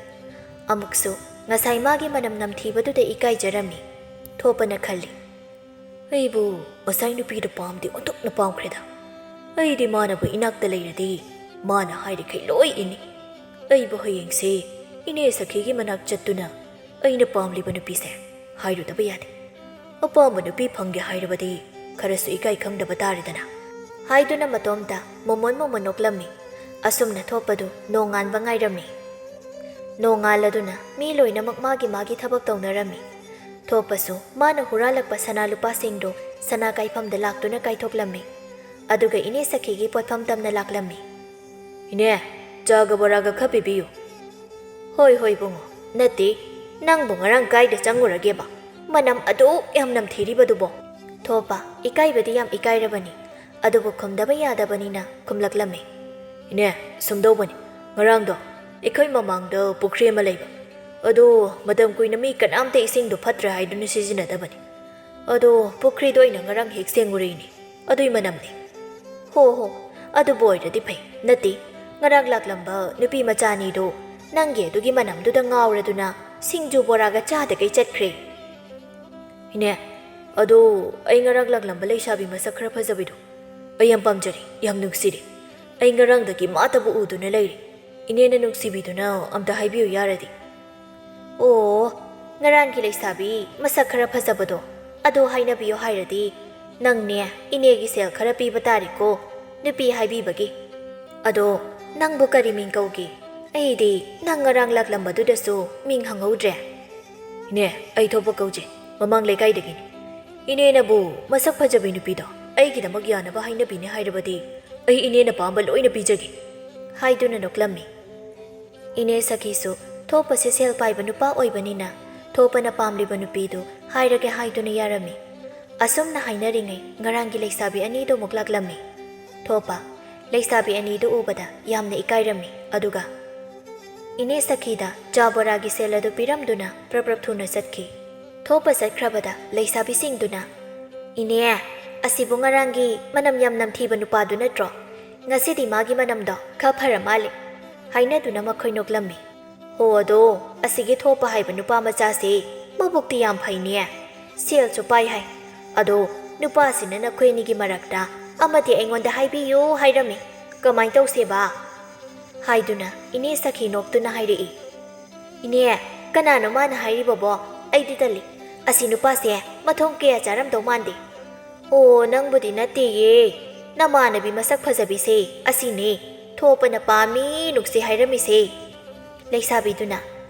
ꯑꯃꯨꯛꯁꯨ ꯉꯁꯥꯏ ꯃꯥꯒꯤ ꯃꯅꯝ ꯅꯝꯊꯤꯕꯗꯨꯗ ꯏꯀꯥꯏꯖꯔꯝꯃꯤ꯫ ꯊꯣꯛꯄꯅ ꯈꯜꯂꯤ, "ꯑꯩꯕꯨ ꯉꯁꯥꯏ ꯅꯨꯄꯤꯗꯨ ꯄꯥꯝꯗꯤ ꯑꯣꯟꯊꯣꯛꯅ ꯄꯥꯝꯈ꯭ꯔꯦꯗ꯫ ꯑꯩꯗꯤ ꯃꯥꯅꯕꯨ ꯏꯅꯥꯛꯇ ꯂꯩꯔꯗꯤ ꯃꯥꯅ ꯍꯥꯏꯔꯤꯈꯩ ꯂꯣꯏ ꯏꯅꯤ꯫ ꯑꯩꯕꯨ ꯍꯌꯦꯡꯁꯦ ꯏꯅꯦ ꯁꯈꯤꯒꯤ ꯃꯅꯥꯛ ꯆꯠꯇꯨꯅ ꯑꯩꯅ ꯄꯥꯝꯂꯤꯕ ꯅꯨꯄꯤꯁꯦ ꯍꯥꯏꯔꯨꯗꯕ ꯌꯥꯗꯦ꯫ ꯑꯄꯥꯝꯕ ꯅꯨꯄꯤ ꯐꯪꯒꯦ ꯍꯥꯏꯔꯕꯗꯤ ꯈꯔꯁꯨ ꯏꯀꯥꯏ ꯈꯪꯗꯕ ꯇꯥꯔꯦꯗꯅ꯫" ꯍꯥꯏꯗꯨꯅ ꯃꯇꯣꯝꯇ ꯃꯣꯃꯣꯟ ꯃꯣꯃꯣꯟ ꯅꯣꯛꯂꯝꯃꯤ꯫ ꯑꯁꯨꯝꯅ ꯊꯣꯛꯄꯗꯨ ꯅꯣꯡꯉꯥꯟꯕ ꯉꯥꯏꯔꯝꯃꯤ꯫ ꯅꯣꯡꯉꯥꯜꯂꯗꯨꯅ ꯃꯤ ꯂꯣꯏꯅꯃꯛ ꯃꯥꯒꯤ ꯃꯥꯒꯤ ꯊꯕꯛ ꯇꯧꯅꯔꯝꯃꯤ꯫ ꯊꯣꯛꯄꯁꯨ ꯃꯥꯅ ꯍꯨꯔꯥꯜꯂꯛꯄ ꯁꯅꯥ ꯂꯨꯄꯥꯁꯤꯡꯗꯨ ꯁꯅꯥ ꯀꯥꯏꯐꯝꯗ ꯂꯥꯛꯇꯨꯅ ꯀꯥꯏꯊꯣꯛꯂꯝꯃꯤ꯫ ꯑꯗꯨꯒ ꯏꯅꯦ ꯁꯈꯤꯒꯤ ꯄꯣꯠꯐꯝ ꯇꯝꯅ ꯂꯥꯛꯂꯝꯃꯤ꯫ "ꯏꯅꯦ, ꯆꯥꯒ ꯕꯣꯔꯥꯒ ꯈꯔ ꯄꯤꯕꯤꯌꯨ꯫" "ꯍꯣꯏ, ꯍꯣꯏ, ꯕꯨꯡꯉꯣ꯫ ꯅꯠꯇꯦ, ꯅꯪꯕꯨ ꯉꯔꯥꯡ ꯀꯥꯏꯗ ꯆꯪꯉꯨꯔꯒꯦꯕ? ꯃꯅꯝ ꯑꯗꯨꯛ ꯌꯥꯝ ꯅꯝꯊꯤꯔꯤꯕꯗꯨꯕꯣ?" ꯊꯣꯛꯄ ꯏꯀꯥꯏꯕꯗꯤ ꯌꯥꯝ ꯏꯀꯥꯏꯔꯕꯅꯤ, ꯑꯗꯨꯕꯨ ꯈꯨꯝꯗꯕ ꯌꯥꯗꯕꯅꯤꯅ ꯈꯨꯝꯂꯛꯂꯝꯃꯤ꯫ "ꯏꯅꯦ, ꯁꯨꯝꯗꯧꯕꯅꯤ, ꯉꯔꯥꯡꯗꯣ ꯑꯩꯈꯣꯏ ꯃꯃꯥꯡꯗ ꯄꯨꯈ꯭ꯔꯤ ꯑꯃ ꯂꯩꯕ, ꯑꯗꯨ ꯃꯇꯝ ꯀꯨꯏꯅ ꯃꯤ ꯀꯅꯥꯝꯇ ꯏꯁꯤꯡꯗꯣ ꯐꯠꯇ꯭ꯔꯦ ꯍꯥꯏꯗꯨꯅ ꯁꯤꯖꯤꯟꯅꯗꯕꯅꯤ꯫ ꯑꯗꯣ ꯄꯨꯈ꯭ꯔꯤꯗꯣ ꯑꯩꯅ ꯉꯔꯥꯡ ꯍꯦꯛ ꯁꯦꯡꯉꯨꯔꯤꯅꯤ, ꯑꯗꯨꯏ ꯃꯅꯝꯅꯤ꯫" "ꯍꯣ ꯍꯣ, ꯑꯗꯨꯕꯨ ꯑꯣꯏꯔꯗꯤ ꯐꯩ꯫ ꯅꯠꯇꯦ, ꯉꯔꯥꯡ ꯂꯥꯛꯂꯝꯕ ꯅꯨꯄꯤ ꯃꯆꯥ ꯑꯅꯤꯗꯣ ꯅꯪꯒꯤ ꯑꯗꯨꯒꯤ ꯃꯅꯝꯗꯨꯗ ꯉꯥꯎꯔꯗꯨꯅ ꯁꯤꯡꯖꯨ ꯕꯣꯔꯥꯒ ꯆꯥꯗꯈꯩ ꯆꯠꯈ꯭ꯔꯦ꯫" "ꯏꯅꯦ, ꯑꯗꯣ ꯑꯩ ꯉꯔꯥꯡ ꯂꯥꯛꯂꯝꯕ ꯂꯩꯁꯥꯕꯤ ꯃꯁꯛ ꯈꯔ ꯐꯖꯕꯤꯗꯣ ꯑꯩ ꯌꯥꯝ ꯄꯥꯝꯖꯔꯦ, ꯌꯥꯝ ꯅꯨꯡꯁꯤꯔꯦ꯫ ꯑꯩ ꯉꯔꯥꯡꯗꯒꯤ ꯃꯥꯇꯕꯨ ꯎꯗꯨꯅ ꯂꯩꯔꯦ꯫ ꯏꯅꯦꯅ ꯅꯨꯡꯁꯤꯕꯤꯗꯨꯅ ꯑꯝꯇ ꯍꯥꯏꯕꯤꯌꯨ ꯌꯥꯔꯗꯤ꯫" "ꯑꯣ, ꯉꯔꯥꯡꯒꯤ ꯂꯩꯁꯥꯕꯤ ꯃꯁꯛ ꯈꯔ ꯐꯖꯕꯗꯣ, ꯑꯗꯣ ꯍꯥꯏꯅꯕꯤꯌꯨ ꯍꯥꯏꯔꯗꯤ, ꯅꯪꯅꯦ ꯏꯅꯦꯒꯤ ꯁꯦꯜ ꯈꯔ ꯄꯤꯕ ꯇꯥꯔꯦꯀꯣ, ꯅꯨꯄꯤ ꯍꯥꯏꯕꯤꯕꯒꯤ꯫ ꯑꯗꯣ ꯅꯪꯕꯨ ꯀꯔꯤ ꯃꯤꯡ ꯀꯧꯒꯦ?" "ꯑꯩꯗꯤ ꯅꯪ ꯉꯔꯥꯡ ꯂꯥꯛꯂꯝꯕꯗꯨꯗꯁꯨ ꯃꯤꯡ ꯍꯪꯍꯧꯗ꯭ꯔꯦ꯫" "ꯏꯅꯦ, ꯑꯩ ꯊꯣꯛꯄ ꯀꯧꯖꯩ, ꯃꯃꯥꯡ ꯂꯩꯀꯥꯏꯗꯒꯤꯅꯤ꯫ ꯏꯅꯦꯅꯕꯨ ꯃꯁꯛ ꯐꯖꯕꯤ ꯅꯨꯄꯤꯗꯣ ꯑꯩꯒꯤꯗꯃꯛ ꯌꯥꯅꯕ ꯍꯥꯏꯅꯕꯤꯅꯦ ꯍꯥꯏꯔꯕꯗꯤ ꯑꯩ ꯏꯅꯦꯅ ꯄꯥꯝꯕ ꯂꯣꯏꯅ ꯄꯤꯖꯒꯦ꯫" ꯍꯥꯏꯗꯨꯅ ꯅꯣꯛꯂꯝꯃꯤ꯫ ꯏꯅꯦ ꯁꯈꯤꯁꯨ ꯊꯣꯛꯄꯁꯦ ꯁꯦꯜ ꯄꯥꯏꯕ ꯅꯨꯄꯥ ꯑꯣꯏꯕꯅꯤꯅ ꯊꯣꯛꯄꯅ ꯄꯥꯝꯂꯤꯕ ꯅꯨꯄꯤꯗꯨ ꯍꯥꯏꯔꯒꯦ ꯍꯥꯏꯗꯨꯅ ꯌꯥꯔꯝꯃꯤ꯫ ꯑꯁꯨꯝꯅ ꯍꯥꯏꯅꯔꯤꯉꯩ ꯉꯔꯥꯡꯒꯤ ꯂꯩꯁꯥꯕꯤ ꯑꯅꯤꯗꯨ ꯑꯃꯨꯛ ꯂꯥꯛꯂꯝꯃꯤ꯫ ꯊꯣꯛꯄ ꯂꯩꯁꯥꯕꯤ ꯑꯅꯤꯗꯨ ꯎꯕꯗ ꯌꯥꯝꯅ ꯏꯀꯥꯏꯔꯝꯃꯤ꯫ ꯑꯗꯨꯒ ꯏꯅꯦ ꯁꯈꯤꯗ ꯆꯥ ꯕꯣꯔꯥꯒꯤ ꯁꯦꯜ ꯑꯗꯨ ꯄꯤꯔꯝꯗꯨꯅ ꯄ꯭ꯔꯞ ꯄ꯭ꯔꯞ ꯊꯨꯅ ꯆꯠꯈꯤ꯫ ꯊꯣꯛꯄ ꯆꯠꯈ꯭ꯔꯕꯗ ꯂꯩꯁꯥꯕꯤꯁꯤꯡꯗꯨꯅ, "ꯏꯅꯦ, ꯑꯁꯤꯕꯨ ꯉꯔꯥꯡꯒꯤ ꯃꯅꯝ ꯌꯥꯝ ꯅꯝꯊꯤꯕ ꯅꯨꯄꯥꯗꯨ ꯅꯠꯇ꯭ꯔꯣ? ꯉꯁꯤꯗꯤ ꯃꯥꯒꯤ ꯃꯅꯝꯗꯣ ꯈꯔ ꯐꯔ ꯃꯥꯜꯂꯦ," ꯍꯥꯏꯅꯗꯨꯅ ꯃꯈꯣꯏ ꯅꯣꯛꯂꯝꯃꯤ꯫ "ꯍꯣ, ꯑꯗꯣ ꯑꯁꯤꯒꯤ ꯊꯣꯛꯄ ꯍꯥꯏꯕ ꯅꯨꯄꯥ ꯃꯆꯥꯁꯦ ꯃꯕꯨꯛꯇꯤ ꯌꯥꯝ ꯐꯩꯅꯦ, ꯁꯦꯜꯁꯨ ꯄꯥꯏ ꯍꯥꯏ꯫ ꯑꯗꯣ ꯅꯨꯄꯥꯁꯤꯅ ꯅꯈꯣꯏ ꯑꯅꯤꯒꯤ ꯃꯔꯛꯇ ꯑꯃꯗꯤ ꯑꯩꯉꯣꯟꯗ ꯍꯥꯏꯕꯤꯌꯨ ꯍꯥꯏꯔꯝꯃꯤ꯫ ꯀꯃꯥꯏ ꯇꯧꯁꯦꯕ?" ꯍꯥꯏꯗꯨꯅ ꯏꯅꯦ ꯁꯈꯤ ꯅꯣꯛꯇꯨꯅ ꯍꯥꯏꯔꯛꯏ꯫ "ꯏꯅꯦ, ꯀꯅꯥꯅꯣ ꯃꯥꯅ ꯍꯥꯏꯔꯤꯕꯕꯣ? ꯑꯩꯗꯤ ꯇꯜꯂꯤ꯫ ꯑꯁꯤ ꯅꯨꯄꯥꯁꯦ ꯃꯊꯣꯡ ꯀꯌꯥ ꯆꯥꯔꯝꯗꯧ ꯃꯥꯟꯗꯦ꯫" "ꯑꯣ, ꯅꯪꯕꯨꯗꯤ ꯅꯠꯇꯦꯌꯦ꯫ ꯅꯃꯥꯟꯅꯕꯤ ꯃꯁꯛ ꯐꯖꯕꯤꯁꯦ ꯑꯁꯤꯅꯦ꯫ ꯊꯣꯛꯄꯅ ꯄꯥꯝꯃꯤ ꯅꯨꯡꯁꯤ ꯍꯥꯏꯔꯝꯃꯤꯁꯦ꯫" ꯂꯩꯁꯥꯕꯤꯗꯨꯅ,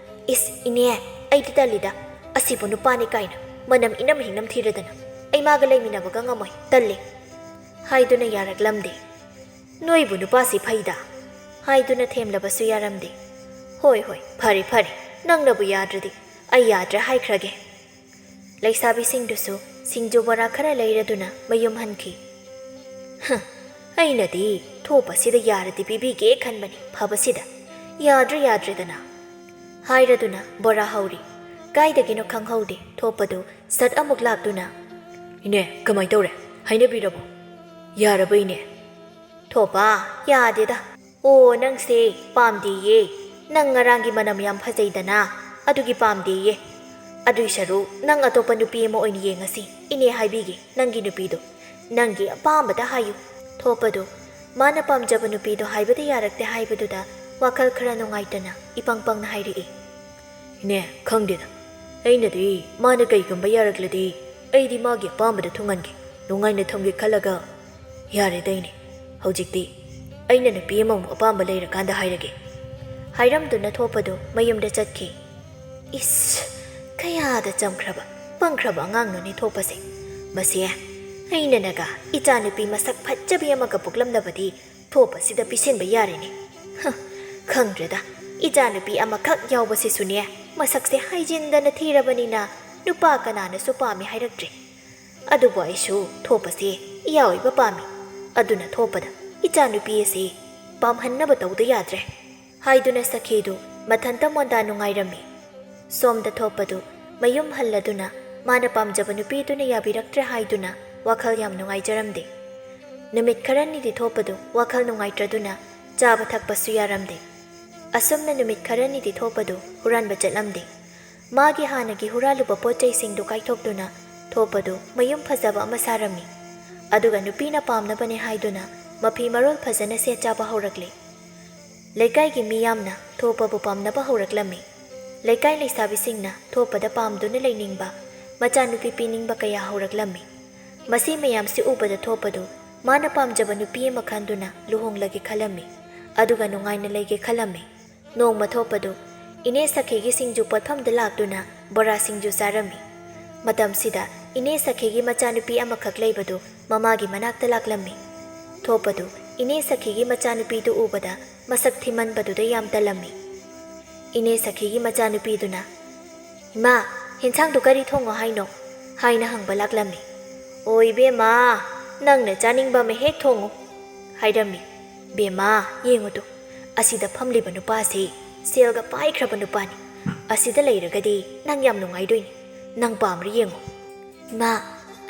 "ꯏꯁ, ꯏꯅꯦ, ꯑꯩꯗꯤ ꯇꯜꯂꯤꯗ꯫ ꯑꯁꯤꯕꯨ ꯅꯨꯄꯥꯅꯤ ꯀꯥꯏꯅ ꯃꯅꯝ ꯏꯅꯝ ꯍꯤꯡꯅꯝ ꯊꯤꯔꯗꯅ ꯑꯩ ꯃꯥꯒ ꯂꯩꯃꯤꯟꯅꯕꯒ ꯉꯝꯃꯣꯏ, ꯇꯜꯂꯤ ꯍꯥꯏꯗꯨꯅ ꯌꯥꯔꯛꯂꯝꯗꯦ꯫ ꯅꯣꯏꯕꯨ ꯅꯨꯄꯥꯁꯤ ꯐꯩꯗ ꯍꯥꯏꯗꯨꯅ ꯊꯦꯝꯂꯕꯁꯨ ꯌꯥꯔꯝꯗꯦ꯫ ꯍꯣꯏ ꯍꯣꯏ, ꯐꯔꯦ ꯐꯔꯦ, ꯅꯪꯅꯕꯨ ꯌꯥꯗ꯭ꯔꯗꯤ ꯑꯩ ꯌꯥꯗ꯭ꯔꯦ ꯍꯥꯏꯈ꯭ꯔꯒꯦ꯫ ꯂꯩꯁꯥꯕꯤꯁꯤꯡꯗꯨꯁꯨ ꯁꯤꯡꯖꯨ ꯕꯣꯔꯥ ꯈꯔ ꯂꯩꯔꯗꯨꯅ ꯃꯌꯨꯝ ꯍꯟꯈꯤ꯫ "ꯍ, ꯑꯩꯅꯗꯤ ꯊꯣꯛꯄꯁꯤꯗ ꯌꯥꯔꯗꯤ ꯄꯤꯕꯤꯒꯦ ꯈꯟꯕꯅꯤ, ꯐꯕꯁꯤꯗ ꯌꯥꯗ꯭ꯔꯦ ꯌꯥꯗ꯭ꯔꯦꯗꯅ" ꯍꯥꯏꯔꯗꯨꯅ ꯕꯣꯔꯥ ꯍꯧꯔꯤ꯫ ꯀꯥꯏꯗꯒꯤꯅꯣ ꯈꯪꯍꯧꯗꯦ, ꯊꯣꯛꯄꯗꯨ ꯁꯠ ꯑꯃꯨꯛ ꯂꯥꯛꯇꯨꯅ, "ꯏꯅꯦ, ꯀꯃꯥꯏ ꯇꯧꯔꯦ? ꯍꯥꯏꯅꯕꯤꯔꯕꯣ? ꯌꯥꯔꯕ ꯏꯅꯦ?" "ꯊꯣꯛꯄ, ꯌꯥꯗꯦꯗ꯫ ꯑꯣ, ꯅꯪꯁꯦ ꯄꯥꯝꯗꯦꯌꯦ꯫ ꯅꯪ ꯉꯔꯥꯡꯒꯤ ꯃꯅꯝ ꯌꯥꯝ ꯐꯖꯩꯗꯅ, ꯑꯗꯨꯒꯤ ꯄꯥꯝꯗꯦꯌꯦ꯫ ꯑꯗꯨꯏ ꯁꯔꯨꯛ ꯅꯪ ꯑꯇꯣꯞꯄ ꯅꯨꯄꯤ ꯑꯃ ꯑꯣꯏꯅ ꯌꯦꯡꯉꯁꯤ꯫ ꯏꯅꯦ ꯍꯥꯏꯕꯤꯒꯦ, ꯅꯪꯒꯤ ꯅꯨꯄꯤꯗꯣ ꯅꯪꯒꯤ ꯑꯄꯥꯝꯕꯗ ꯍꯥꯏꯌꯨ"꯫ ꯊꯣꯛꯄꯗꯣ ꯃꯥꯅ ꯄꯥꯝꯖꯕ ꯅꯨꯄꯤꯗꯣ ꯍꯥꯏꯕꯗ ꯌꯥꯔꯛꯇꯦ ꯍꯥꯏꯕꯗꯨꯗ ꯋꯥꯈꯜ ꯈꯔ ꯅꯨꯡꯉꯥꯏꯇꯅ ꯏꯄꯪ ꯄꯪꯅ ꯍꯥꯏꯔꯛꯏ꯫ "ꯏꯅꯦ, ꯈꯪꯗꯦꯗ꯫ ꯑꯩꯅꯗꯤ ꯃꯥꯅ ꯀꯩꯒꯨꯝꯕ ꯌꯥꯔꯛꯂꯗꯤ ꯑꯩꯗꯤ ꯃꯥꯒꯤ ꯑꯄꯥꯝꯕꯗ ꯊꯨꯡꯍꯟꯒꯦ, ꯅꯨꯡꯉꯥꯏꯅ ꯊꯝꯒꯦ ꯈꯜꯂꯒ ꯌꯥꯔꯦꯗ ꯏꯅꯦ꯫ ꯍꯧꯖꯤꯛꯇꯤ ꯑꯩꯅ ꯅꯨꯄꯤ ꯑꯃꯃꯨꯛ ꯑꯄꯥꯝꯕ ꯂꯩꯔꯀꯥꯟꯗ ꯍꯥꯏꯔꯒꯦ" ꯍꯥꯏꯔꯝꯗꯨꯅ ꯊꯣꯛꯄꯗꯨ ꯃꯌꯨꯝꯗ ꯆꯠꯈꯤ꯫ ꯏꯁ, ꯀꯌꯥꯗ ꯆꯝꯈ꯭ꯔꯕ, ꯄꯪꯈ꯭ꯔꯕ ꯑꯉꯥꯡꯅꯣꯅꯦ ꯊꯣꯛꯄꯁꯦ꯫ ꯃꯁꯤ ꯑꯩꯅꯅꯒ ꯏꯆꯥꯅꯨꯄꯤ ꯃꯁꯛ ꯐꯠꯖꯕꯤ ꯑꯃꯒ ꯄꯣꯛꯂꯝꯂꯕꯗꯤ ꯊꯣꯛꯄꯁꯤꯗ ꯄꯤꯁꯤꯟꯕ ꯌꯥꯔꯦꯅꯦ꯫ ꯍ, ꯈꯪꯗ꯭ꯔꯦꯗ, ꯏꯆꯥꯅꯨꯄꯤ ꯑꯃꯈꯛ ꯌꯥꯎꯕꯁꯤꯁꯨꯅꯦ, ꯃꯁꯛꯁꯦ ꯍꯥꯏꯖꯤꯟꯗꯅ ꯊꯤꯔꯕꯅꯤꯅ ꯅꯨꯄꯥ ꯀꯅꯥꯅꯁꯨ ꯄꯥꯝꯃꯤ ꯍꯥꯏꯔꯛꯇ꯭ꯔꯦ꯫ ꯑꯗꯨꯕꯨ ꯑꯩꯁꯨ ꯊꯣꯛꯄꯁꯦ ꯏꯌꯥ ꯑꯣꯏꯕ ꯄꯥꯝꯃꯤ꯫ ꯑꯗꯨꯅ ꯊꯣꯛꯄꯗ ꯏꯆꯥꯅꯨꯄꯤ ꯑꯁꯤ ꯄꯥꯝꯍꯟꯅꯕ ꯇꯧꯗ ꯌꯥꯗ꯭ꯔꯦ" ꯍꯥꯏꯗꯨꯅ ꯁꯈꯤꯗꯨ ꯃꯊꯟꯇ ꯃꯣꯟꯗꯥ ꯅꯨꯡꯉꯥꯏꯔꯝꯃꯤ꯫ ꯁꯣꯝꯗ ꯊꯣꯛꯄꯗꯨ ꯃꯌꯨꯝ ꯍꯜꯂꯗꯨꯅ ꯃꯥꯅ ꯄꯥꯝꯖꯕ ꯅꯨꯄꯤꯗꯨꯅ ꯌꯥꯕꯤꯔꯛꯇ꯭ꯔꯦ ꯍꯥꯏꯗꯨꯅ ꯋꯥꯈꯜ ꯌꯥꯝ ꯅꯨꯡꯉꯥꯏꯖꯔꯝꯗꯦ꯫ ꯅꯨꯃꯤꯠ ꯈꯔꯅꯤꯗꯤ ꯊꯣꯛꯄꯗꯨ ꯋꯥꯈꯜ ꯅꯨꯡꯉꯥꯏꯇ꯭ꯔꯗꯨꯅ ꯆꯥꯕ ꯊꯛꯄꯁꯨ ꯌꯥꯔꯝꯗꯦ꯫ ꯑꯁꯨꯝꯅ ꯅꯨꯃꯤꯠ ꯈꯔꯅꯤꯗꯤ ꯊꯣꯛꯄꯗꯨ ꯍꯨꯔꯥꯟꯕ ꯆꯠꯂꯝꯗꯦ꯫ ꯃꯥꯒꯤ ꯍꯥꯟꯅꯒꯤ ꯍꯨꯔꯥꯜꯂꯨꯕ ꯄꯣꯠ ꯆꯩꯁꯤꯡꯗꯨ ꯀꯥꯏꯊꯣꯛꯇꯨꯅ ꯊꯣꯛꯄꯗꯨ ꯃꯌꯨꯝ ꯐꯖꯕ ꯑꯃ ꯁꯥꯔꯝꯃꯤ꯫ ꯑꯗꯨꯒ ꯅꯨꯄꯤꯅ ꯄꯥꯝꯅꯕꯅꯦ ꯍꯥꯏꯗꯨꯅ ꯃꯐꯤ ꯃꯔꯣꯜ ꯐꯖꯅ ꯁꯦꯠ ꯆꯥꯕ ꯍꯧꯔꯛꯂꯦ꯫ ꯂꯩꯀꯥꯏꯒꯤ ꯃꯤ ꯌꯥꯝꯅ ꯊꯣꯛꯄꯕꯨ ꯄꯥꯝꯅꯕ ꯍꯧꯔꯛꯂꯝꯃꯤ꯫ ꯂꯩꯀꯥꯏ ꯂꯩꯁꯥꯕꯤꯁꯤꯡꯅ ꯊꯣꯛꯄꯗ ꯄꯥꯝꯗꯨꯅ ꯂꯩꯅꯤꯡꯕ, ꯃꯆꯥꯅꯨꯄꯤ ꯄꯤꯅꯤꯡꯕ ꯀꯌꯥ ꯍꯧꯔꯛꯂꯝꯃꯤ꯫ ꯃꯁꯤ ꯃꯌꯥꯝꯁꯤ ꯎꯕꯗ ꯊꯣꯛꯄꯗꯨ ꯃꯥꯅ ꯄꯥꯝꯖꯕ ꯅꯨꯄꯤ ꯑꯃ ꯈꯟꯗꯨꯅ ꯂꯨꯍꯣꯡꯂꯒꯦ ꯈꯜꯂꯝꯃꯤ꯫ ꯑꯗꯨꯒ ꯅꯨꯡꯉꯥꯏꯅ ꯂꯩꯒꯦ ꯈꯜꯂꯝꯃꯤ꯫ ꯅꯣꯡꯃ ꯊꯣꯛꯄꯗꯨ ꯏꯅꯦ ꯁꯈꯤꯒꯤ ꯁꯤꯡꯖꯨ ꯄꯣꯠꯐꯝꯗ ꯂꯥꯛꯇꯨꯅ ꯕꯣꯔꯥ ꯁꯤꯡꯖꯨ ꯆꯥꯔꯝꯃꯤ꯫ ꯃꯇꯝꯁꯤꯗ ꯏꯅꯦ ꯁꯈꯤꯒꯤ ꯃꯆꯥꯅꯨꯄꯤ ꯑꯃꯈꯛ ꯂꯩꯕꯗꯨ ꯃꯃꯥꯒꯤ ꯃꯅꯥꯛꯇ ꯂꯥꯛꯂꯝꯃꯤ꯫ ꯊꯣꯛꯄꯗꯨ ꯏꯅꯦ ꯁꯈꯤꯒꯤ ꯃꯆꯥꯅꯨꯄꯤꯗꯨ ꯎꯕꯗ ꯃꯁꯛ ꯊꯤꯃꯟꯕꯗꯨꯗ ꯌꯥꯝ ꯇꯜꯂꯝꯃꯤ꯫ ꯏꯅꯦ ꯁꯈꯤꯒꯤ ꯃꯆꯥꯅꯨꯄꯤꯗꯨꯅ, "ꯏꯃꯥ, ꯍꯦꯟꯁꯥꯡꯗꯨ ꯀꯔꯤ ꯊꯣꯡꯉꯣ ꯍꯥꯏꯅꯣ?" ꯍꯥꯏꯅ ꯍꯪꯕ ꯂꯥꯛꯂꯝꯃꯤ꯫ "ꯑꯣ ꯏꯕꯦꯝꯃ, ꯅꯪꯅ ꯆꯥꯅꯤꯡꯕ ꯑꯃ ꯍꯦꯛ ꯊꯣꯡꯉꯨ" ꯍꯥꯏꯔꯝꯃꯤ꯫ "ꯕꯦꯝꯃ, ꯌꯦꯡꯉꯨꯗꯨ, ꯑꯁꯤꯗ ꯐꯝꯂꯤꯕ ꯅꯨꯄꯥꯁꯤ ꯁꯦꯜꯒ ꯄꯥꯏꯈ꯭ꯔꯕ ꯅꯨꯄꯥꯅꯤ꯫ ꯑꯁꯤꯗ ꯂꯩꯔꯒꯗꯤ ꯅꯪ ꯌꯥꯝ ꯅꯨꯡꯉꯥꯏꯗꯣꯏꯅꯤ꯫ ꯅꯪ ꯄꯥꯝꯕ꯭ꯔꯥ ꯌꯦꯡꯉꯨ꯫" "ꯏꯃꯥ,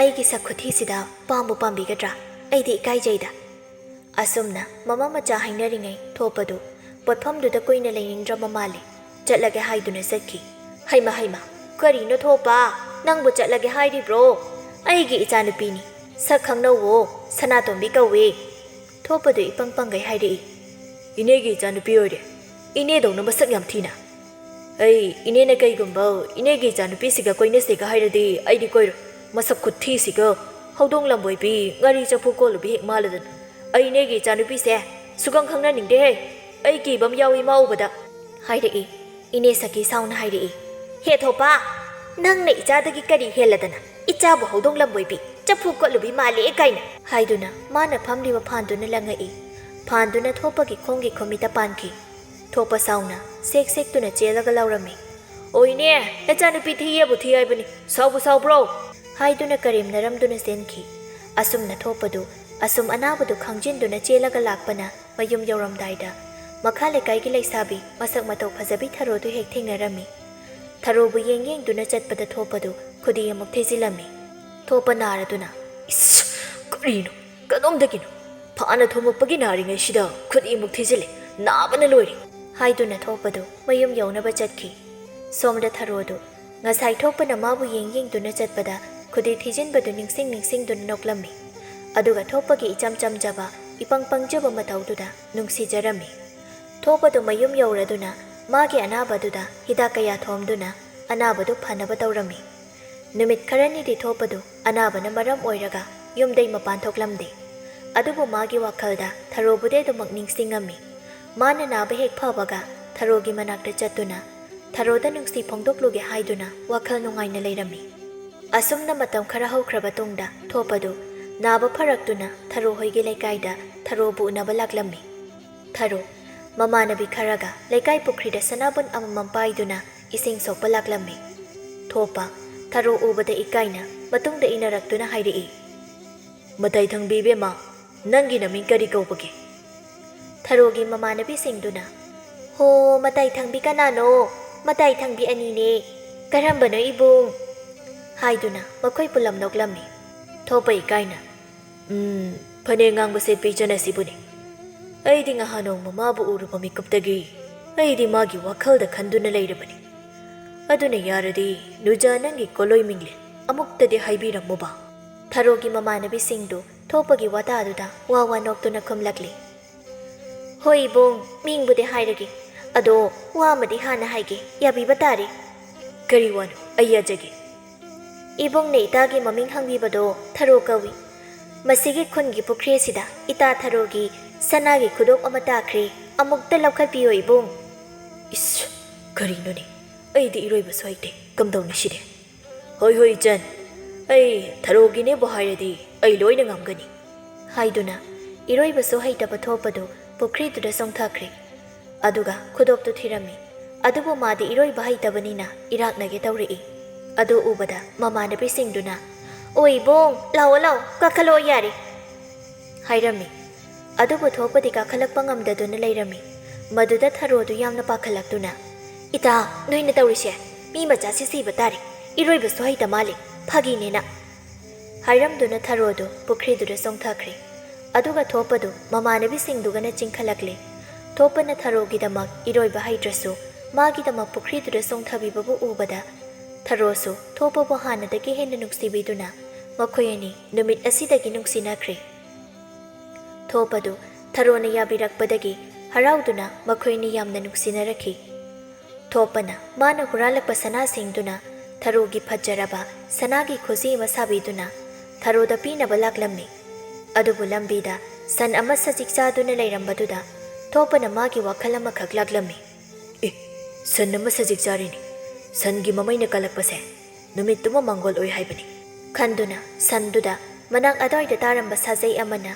ꯑꯩꯒꯤ ꯁꯛ ꯈꯨꯊꯤꯁꯤꯗ ꯄꯥꯝꯕꯨ ꯄꯥꯝꯕꯤꯒꯗ꯭ꯔꯥ? ꯑꯩꯗꯤ ꯏꯀꯥꯏꯖꯩꯗ꯫" ꯑꯁꯨꯝꯅ ꯃꯃꯥ ꯃꯆꯥ ꯍꯥꯏꯅꯔꯤꯉꯩ ꯊꯣꯛꯄꯗꯨ ꯄꯣꯠꯐꯝꯗꯨꯗ ꯀꯨꯏꯅ ꯂꯩꯅꯤꯡꯗ꯭ꯔꯕ ꯃꯥꯜꯂꯦ꯫ ꯆꯠꯂꯒꯦ ꯍꯥꯏꯗꯨꯅ ꯆꯠꯈꯤ꯫ "ꯍꯩꯃ ꯍꯩꯃ, ꯀꯔꯤꯅꯣ ꯊꯣꯛꯄ? ꯅꯪꯕꯨ ꯆꯠꯂꯒꯦ ꯍꯥꯏꯔꯤꯕ꯭ꯔꯣ? ꯑꯩꯒꯤ ꯏꯆꯥꯅꯨꯄꯤꯅꯤ, ꯁꯛ ꯈꯪꯅꯧꯋꯣ, ꯁꯅꯥꯇꯣꯝꯕꯤ ꯀꯧꯋꯦ꯫" ꯊꯣꯛꯄꯗꯨ ꯏꯄꯪ ꯄꯪꯒꯩ ꯍꯥꯏꯔꯛꯏ꯫ "ꯏꯅꯦꯒꯤ ꯏꯆꯥꯅꯨꯄꯤ ꯑꯣꯏꯔꯦ꯫ ꯏꯅꯦꯗꯧꯅ ꯃꯁꯛ ꯌꯥꯝ ꯊꯤꯅ꯫ ꯑꯩ ꯏꯅꯦꯅ ꯀꯩꯒꯨꯝꯕ ꯏꯅꯦꯒꯤ ꯏꯆꯥꯅꯨꯄꯤꯁꯤꯒ ꯀꯣꯏꯅꯁꯦꯒ ꯍꯥꯏꯔꯗꯤ ꯑꯩꯗꯤ ꯀꯣꯏꯔꯣꯏ꯫ ꯃꯁꯛ ꯈꯨꯊꯤꯁꯤꯒ ꯍꯧꯗꯣꯡ ꯂꯝꯕꯣꯏꯕꯤ, ꯉꯥꯔꯤ ꯆꯐꯨ ꯀꯣꯜꯂꯨꯕꯤ ꯍꯦꯛ ꯃꯥꯜꯂꯗꯅ꯫ ꯑꯩ ꯏꯅꯦꯒꯤ ꯏꯆꯥꯅꯨꯄꯤꯁꯦ ꯁꯨꯛꯈꯪ ꯈꯪꯅꯅꯤꯡꯗꯦꯍꯦ꯫ ꯑꯩ ꯀꯤꯕ ꯑꯃ ꯌꯥꯎꯏ ꯃꯥ ꯎꯕꯗ꯫" ꯍꯥꯏꯔꯛꯏ꯫ ꯏꯅꯦ ꯁꯈꯤ ꯁꯥꯎꯅ ꯍꯥꯏꯔꯛꯏ꯫ "ꯍꯦ ꯊꯣꯛꯄ, ꯅꯪꯅ ꯏꯆꯥꯗꯒꯤ ꯀꯔꯤ ꯍꯦꯜꯂꯗꯅ? ꯏꯆꯥꯕꯨ ꯍꯧꯗꯣꯡ ꯂꯝꯕꯣꯏꯕꯤ, ꯆꯐꯨ ꯀꯣꯠꯂꯨꯕꯤ ꯃꯥꯜꯂꯦ ꯀꯥꯏꯅ!" ꯍꯥꯏꯗꯨꯅ ꯃꯥꯅ ꯐꯝꯂꯤꯕ ꯐꯥꯟꯗꯨꯅ ꯂꯪꯉꯛꯏ꯫ ꯐꯥꯟꯗꯨꯅ ꯊꯣꯛꯄꯒꯤ ꯈꯣꯡꯒꯤ ꯈꯨꯃꯤꯠꯇ ꯄꯥꯟꯈꯤ꯫ ꯊꯣꯛꯄ ꯁꯥꯎꯅ ꯁꯦꯛ ꯁꯦꯛꯇꯨꯅ ꯆꯦꯜꯂꯒ ꯂꯥꯎꯔꯝꯃꯤ꯫ "ꯑꯣ ꯏꯅꯦ, ꯅꯆꯥꯅꯨꯄꯤ ꯊꯤꯌꯦꯕꯨ ꯊꯤ ꯍꯥꯏꯕꯅꯤ, ꯁꯥꯎꯕꯨ ꯁꯥꯎꯕ꯭ꯔꯣ?" ꯍꯥꯏꯗꯨꯅ ꯀꯔꯦꯝꯅꯔꯝꯗꯨꯅ ꯆꯦꯟꯈꯤ꯫ ꯑꯁꯨꯝꯅ ꯊꯣꯛꯄꯗꯨ ꯑꯁꯨꯝ ꯑꯅꯥꯕꯗꯨ ꯈꯪꯖꯤꯟꯗꯨꯅ ꯆꯦꯜꯂꯒ ꯂꯥꯛꯄꯅ ꯃꯌꯨꯝ ꯌꯧꯔꯝꯗꯥꯏꯗ ꯃꯈꯥ ꯂꯩꯀꯥꯏꯒꯤ ꯂꯩꯁꯥꯕꯤ ꯃꯁꯛ ꯃꯇꯧ ꯐꯖꯕꯤ ꯊꯔꯣꯗꯨ ꯍꯦꯛ ꯊꯦꯡꯅꯔꯝꯃꯤ꯫ ꯊꯔꯣꯕꯨ ꯌꯦꯡ ꯌꯦꯡꯗꯨꯅ ꯆꯠꯄꯗ ꯊꯣꯛꯄꯗꯨ ꯈꯨꯗꯤ ꯑꯃꯨꯛ ꯊꯤꯖꯤꯜꯂꯝꯃꯤ꯫ ꯊꯣꯛꯄ ꯅꯥꯔꯗꯨꯅ, "ꯏꯁ! ꯀꯔꯤꯅꯣ? ꯀꯗꯣꯝꯗꯒꯤꯅꯣ? ꯐꯥꯅ ꯊꯣꯝꯃꯛꯄꯒꯤ ꯅꯥꯔꯤꯉꯩꯁꯤꯗ ꯈꯨꯗꯤ ꯑꯃꯨꯛ ꯊꯤꯖꯤꯜꯂꯦ꯫ ꯅꯥꯕꯅ ꯂꯣꯏꯔꯦ!" ꯍꯥꯏꯗꯨꯅ ꯊꯣꯛꯄꯗꯨ ꯃꯌꯨꯝ ꯌꯧꯅꯕ ꯆꯠꯈꯤ꯫ ꯁꯣꯝꯗ ꯊꯔꯣꯗꯨ ꯉꯁꯥꯏ ꯊꯣꯛꯄꯅ ꯃꯥꯕꯨ ꯌꯦꯡ ꯌꯦꯡꯗꯨꯅ ꯆꯠꯄꯗ ꯈꯨꯗꯤ ꯊꯤꯖꯤꯟꯕꯗꯨ ꯅꯤꯡꯁꯤꯡ ꯅꯤꯡꯁꯤꯡꯗꯨꯅ ꯅꯣꯛꯂꯝꯃꯤ꯫ ꯑꯗꯨꯒ ꯊꯣꯛꯄꯒꯤ ꯏꯆꯝ ꯆꯝꯖꯕ, ꯏꯄꯪ ꯄꯪꯖꯕ ꯃꯇꯧꯗꯨꯗ ꯅꯨꯡꯁꯤꯖꯔꯝꯃꯤ꯫ ꯊꯣꯛꯄꯗꯨ ꯃꯌꯨꯝ ꯌꯧꯔꯗꯨꯅ ꯃꯥꯒꯤ ꯑꯅꯥꯕꯗꯨꯗ ꯍꯤꯗꯥꯛ ꯀꯌꯥ ꯊꯣꯝꯗꯨꯅ ꯑꯅꯥꯕꯗꯨ ꯐꯅꯕ ꯇꯧꯔꯝꯃꯤ꯫ ꯅꯨꯃꯤꯠ ꯈꯔꯅꯤꯗꯤ ꯊꯣꯛꯄꯗꯨ ꯑꯅꯥꯕꯅ ꯃꯔꯝ ꯑꯣꯏꯔꯒ ꯌꯨꯝꯗꯩ ꯃꯄꯥꯟ ꯊꯣꯛꯂꯝꯗꯦ꯫ ꯑꯗꯨꯕꯨ ꯃꯥꯒꯤ ꯋꯥꯈꯜꯗ ꯊꯔꯣꯕꯨꯗꯤ ꯑꯗꯨꯃꯛ ꯅꯤꯡꯁꯤꯡꯉꯝꯃꯤ꯫ ꯃꯥꯅ ꯅꯥꯕ ꯍꯦꯛ ꯐꯕꯒ ꯊꯔꯣꯒꯤ ꯃꯅꯥꯛꯇ ꯆꯠꯇꯨꯅ, ꯊꯔꯣꯗ ꯅꯨꯡꯁꯤ ꯐꯣꯡꯗꯣꯛꯂꯨꯒꯦ ꯍꯥꯏꯗꯨꯅ ꯋꯥꯈꯜ ꯅꯨꯡꯉꯥꯏꯅ ꯂꯩꯔꯝꯃꯤ꯫ ꯑꯁꯨꯝꯅ ꯃꯇꯝ ꯈꯔ ꯍꯧꯈ꯭ꯔꯕ ꯇꯨꯡꯗ ꯊꯣꯛꯄꯗꯨ ꯅꯥꯕ ꯐꯔꯛꯇꯨꯅ ꯊꯔꯣ ꯍꯣꯏꯒꯤ ꯂꯩꯀꯥꯏꯗ ꯊꯔꯣꯕꯨ ꯎꯅꯕ ꯂꯥꯛꯂꯝꯃꯤ꯫ ꯊꯔꯣ, ꯃꯃꯥꯟꯅꯕꯤ ꯈꯔꯒ ꯂꯩꯀꯥꯏ ꯄꯨꯈ꯭ꯔꯤꯗ ꯁꯅꯥꯕꯨꯟ ꯑꯃꯃꯝ ꯄꯥꯏꯗꯨꯅ ꯏꯁꯤꯡ ꯁꯣꯛꯄ ꯂꯥꯛꯂꯝꯃꯤ꯫ ꯊꯣꯛꯄ, ꯊꯔꯣ ꯎꯕꯗ ꯏꯀꯥꯏꯅ ꯃꯇꯨꯡꯗ ꯏꯟꯅꯔꯛꯇꯨꯅ ꯍꯥꯏꯔꯛꯏ, "ꯃꯇꯥꯏ ꯊꯪꯕꯤ ꯏꯕꯦꯝꯃ, ꯅꯪꯒꯤ ꯅꯃꯤꯡ ꯀꯔꯤ ꯀꯧꯕꯒꯦ?" ꯊꯔꯣꯒꯤ ꯃꯃꯥꯟꯅꯕꯤꯁꯤꯡꯗꯨꯅ, "ꯍꯣ, ꯃꯇꯥꯏ ꯊꯪꯕꯤ ꯀꯅꯥꯅꯣ? ꯃꯇꯥꯏ ꯊꯪꯕꯤ ꯑꯅꯤꯅꯦ꯫ ꯀꯔꯝꯕꯅꯣ ꯏꯕꯨꯡ?" ꯍꯥꯏꯗꯨꯅ ꯃꯈꯣꯏ ꯄꯨꯂꯞ ꯅꯣꯛꯂꯝꯃꯤ꯫ ꯊꯣꯛꯄ ꯏꯀꯥꯏꯅ, "ꯎꯝ, ꯐꯅꯦꯛ ꯉꯥꯡꯕ ꯁꯦꯠꯄꯤ ꯏꯆꯟ ꯑꯁꯤꯕꯨꯅꯤ꯫ ꯑꯩꯗꯤ ꯉꯍꯥꯟ ꯅꯣꯡꯃ ꯃꯥꯕꯨ ꯎꯔꯨꯕ ꯃꯤꯀꯨꯞꯇꯒꯤ ꯑꯩꯗꯤ ꯃꯥꯒꯤ ꯋꯥꯈꯜꯗ ꯈꯟꯗꯨꯅ ꯂꯩꯔꯕꯅꯤ꯫ ꯑꯗꯨꯅ ꯌꯥꯔꯗꯤ ꯅꯨꯖꯥ ꯅꯪꯒꯤ ꯀꯣꯂꯣꯏ ꯃꯤꯡꯂꯦꯟ ꯑꯃꯨꯛꯇꯗꯤ ꯍꯥꯏꯕꯤꯔꯝꯃꯨꯕ꯫" ꯊꯔꯣꯒꯤ ꯃꯃꯥꯟꯅꯕꯤꯁꯤꯡꯗꯨ ꯊꯣꯛꯄꯒꯤ ꯋꯥꯇꯥꯗꯨꯗ ꯋꯥ ꯋꯥ ꯅꯣꯛꯇꯨꯅ ꯈꯨꯝꯂꯛꯂꯤ꯫ "ꯍꯣꯏ ꯏꯕꯨꯡ, ꯃꯤꯡꯕꯨꯗꯤ ꯍꯥꯏꯔꯒꯦ꯫ ꯑꯗꯣ ꯋꯥ ꯑꯃꯗꯤ ꯍꯥꯟꯅ ꯍꯥꯏꯒꯦ, ꯌꯥꯕꯤꯕ ꯇꯥꯔꯦ꯫" "ꯀꯔꯤ ꯋꯥꯅꯣ? ꯑꯩ ꯌꯥꯖꯒꯦ꯫" "ꯏꯕꯨꯡꯅ ꯏꯇꯥꯒꯤ ꯃꯃꯤꯡ ꯍꯪꯕꯤꯕꯗꯣ ꯊꯔꯣ ꯀꯧꯏ꯫ ꯃꯁꯤꯒꯤ ꯈꯨꯟꯒꯤ ꯄꯨꯈ꯭ꯔꯤ ꯑꯁꯤꯗ ꯏꯇꯥ ꯊꯔꯣꯒꯤ ꯁꯅꯥꯒꯤ ꯈꯨꯗꯣꯞ ꯑꯃ ꯇꯥꯈ꯭ꯔꯦ꯫ ꯑꯃꯨꯛꯇ ꯂꯧꯈꯠꯄꯤꯌꯣ ꯏꯕꯨꯡ꯫" "ꯏꯁ, ꯀꯔꯤꯅꯣꯅꯦ? ꯑꯩꯗꯤ ꯏꯔꯣꯏꯕꯁꯨ ꯍꯩꯇꯦ꯫ ꯀꯝꯗꯧꯅꯤ ꯁꯤꯗꯤ?" "ꯍꯣꯏ, ꯍꯣꯏ, ꯏꯆꯟ꯫ ꯑꯩ ꯊꯔꯣꯒꯤꯅꯦꯕꯨ ꯍꯥꯏꯔꯗꯤ ꯑꯩ ꯂꯣꯏꯅ ꯉꯝꯒꯅꯤ꯫" ꯍꯥꯏꯗꯨꯅ ꯏꯔꯣꯏꯕꯁꯨ ꯍꯩꯇꯕ ꯊꯣꯛꯄꯗꯨ ꯄꯨꯈ꯭ꯔꯤꯗꯨꯗ ꯆꯣꯡꯊꯈ꯭ꯔꯦ꯫ ꯑꯗꯨꯒ ꯈꯨꯗꯣꯞꯇꯨ ꯊꯤꯔꯝꯃꯤ꯫ ꯑꯗꯨꯕꯨ ꯃꯥꯗꯤ ꯏꯔꯣꯏꯕ ꯍꯩꯇꯕꯅꯤꯅ ꯏꯔꯥꯛꯅꯒꯦ ꯇꯧꯔꯛꯏ꯫ ꯑꯗꯨ ꯎꯕꯗ ꯃꯃꯥꯟꯅꯕꯤꯁꯤꯡꯗꯨꯅ, "ꯑꯣ ꯏꯕꯨꯡ, ꯂꯥꯛꯑꯣ, ꯂꯥꯛꯑꯣ, ꯀꯥꯈꯠꯂꯛꯑꯣ ꯌꯥꯔꯦ," ꯍꯥꯏꯔꯝꯃꯤ꯫ ꯑꯗꯨꯕꯨ ꯊꯣꯛꯄꯗꯤ ꯀꯥꯈꯠꯂꯛꯄ ꯉꯝꯗꯗꯨꯅ ꯂꯩꯔꯝꯃꯤ꯫ ꯃꯗꯨꯗ ꯊꯔꯣꯗꯨ ꯌꯥꯝꯅ ꯄꯥꯈꯠꯂꯛꯇꯨꯅ, "ꯏꯇꯥ, ꯅꯣꯏꯅ ꯇꯧꯔꯤꯁꯦ? ꯃꯤ ꯃꯆꯥꯁꯤ ꯁꯤꯕ ꯇꯥꯔꯦ꯫ ꯏꯔꯣꯏꯕꯁꯨ ꯍꯩꯇ ꯃꯥꯜꯂꯦ꯫ ꯐꯥꯒꯤꯅꯦꯅ," ꯍꯥꯏꯔꯝꯗꯨꯅ ꯊꯔꯣꯗꯨ ꯄꯨꯈ꯭ꯔꯤꯗꯨꯗ ꯆꯣꯡꯊꯈ꯭ꯔꯦ꯫ ꯑꯗꯨꯒ ꯊꯣꯛꯄꯗꯨ ꯃꯃꯥꯟꯅꯕꯤꯁꯤꯡꯗꯨꯒꯅ ꯆꯤꯡꯈꯠꯂꯛꯂꯦ꯫ ꯊꯣꯛꯄꯅ ꯊꯔꯣꯒꯤꯗꯃꯛ ꯏꯔꯣꯏꯕ ꯍꯩꯇ꯭ꯔꯁꯨ ꯃꯥꯒꯤꯗꯃꯛ ꯄꯨꯈ꯭ꯔꯤꯗꯨꯗ ꯆꯣꯡꯊꯕꯤꯕꯕꯨ ꯎꯕꯗ ꯊꯔꯣꯁꯨ ꯊꯣꯛꯄꯕꯨ ꯍꯥꯟꯅꯗꯒꯤ ꯍꯦꯟꯅ ꯅꯨꯡꯁꯤꯕꯤꯗꯨꯅ ꯃꯈꯣꯏ ꯑꯅꯤ ꯅꯨꯃꯤꯠ ꯑꯁꯤꯗꯒꯤ ꯅꯨꯡꯁꯤꯅꯈ꯭ꯔꯦ꯫ ꯊꯣꯛꯄꯗꯨ ꯊꯔꯣꯅ ꯌꯥꯕꯤꯔꯛꯄꯗꯒꯤ ꯍꯔꯥꯎꯗꯨꯅ ꯃꯈꯣꯏꯅꯤ ꯌꯥꯝꯅ ꯅꯨꯡꯁꯤꯅꯔꯛꯈꯤ꯫ ꯊꯣꯛꯄꯅ ꯃꯥꯅ ꯍꯨꯔꯥꯜꯂꯛꯄ ꯁꯅꯥꯁꯤꯡꯗꯨꯅ ꯊꯔꯣꯒꯤ ꯐꯖꯔꯕ ꯁꯅꯥꯒꯤ ꯈꯨꯖꯤ ꯑꯃ ꯁꯥꯕꯤꯗꯨꯅ ꯊꯔꯣꯗ ꯄꯤꯅꯕ ꯂꯥꯛꯂꯝꯃꯤ꯫ ꯑꯗꯨꯕꯨ ꯂꯝꯕꯤꯗ ꯁꯟ ꯑꯃ ꯁꯖꯤꯛ ꯆꯥꯗꯨꯅ ꯂꯩꯔꯝꯕꯗꯨꯗ ꯊꯣꯛꯄꯅ ꯃꯥꯒꯤ ꯋꯥꯈꯜ ꯑꯃꯈꯛ ꯂꯥꯛꯂꯝꯃꯤ꯫ "ꯑꯦ, "ꯁꯟ ꯑꯃ ꯁꯖꯤꯛ ꯆꯥꯔꯤꯅꯤ꯫ ꯁꯟꯒꯤ ꯃꯃꯩꯅ ꯀꯜꯂꯛꯄꯁꯦ ꯅꯨꯃꯤꯠꯇꯨꯃ ꯃꯪꯒꯣꯜ ꯑꯣꯏ ꯍꯥꯏꯕꯅꯤ"꯫ ꯈꯟꯗꯨꯅ ꯁꯟꯗꯨꯗ ꯃꯅꯥꯛ ꯑꯗ꯭ꯋꯥꯏꯗ ꯇꯥꯔꯝꯕ ꯁꯥꯖꯩ ꯑꯃꯅ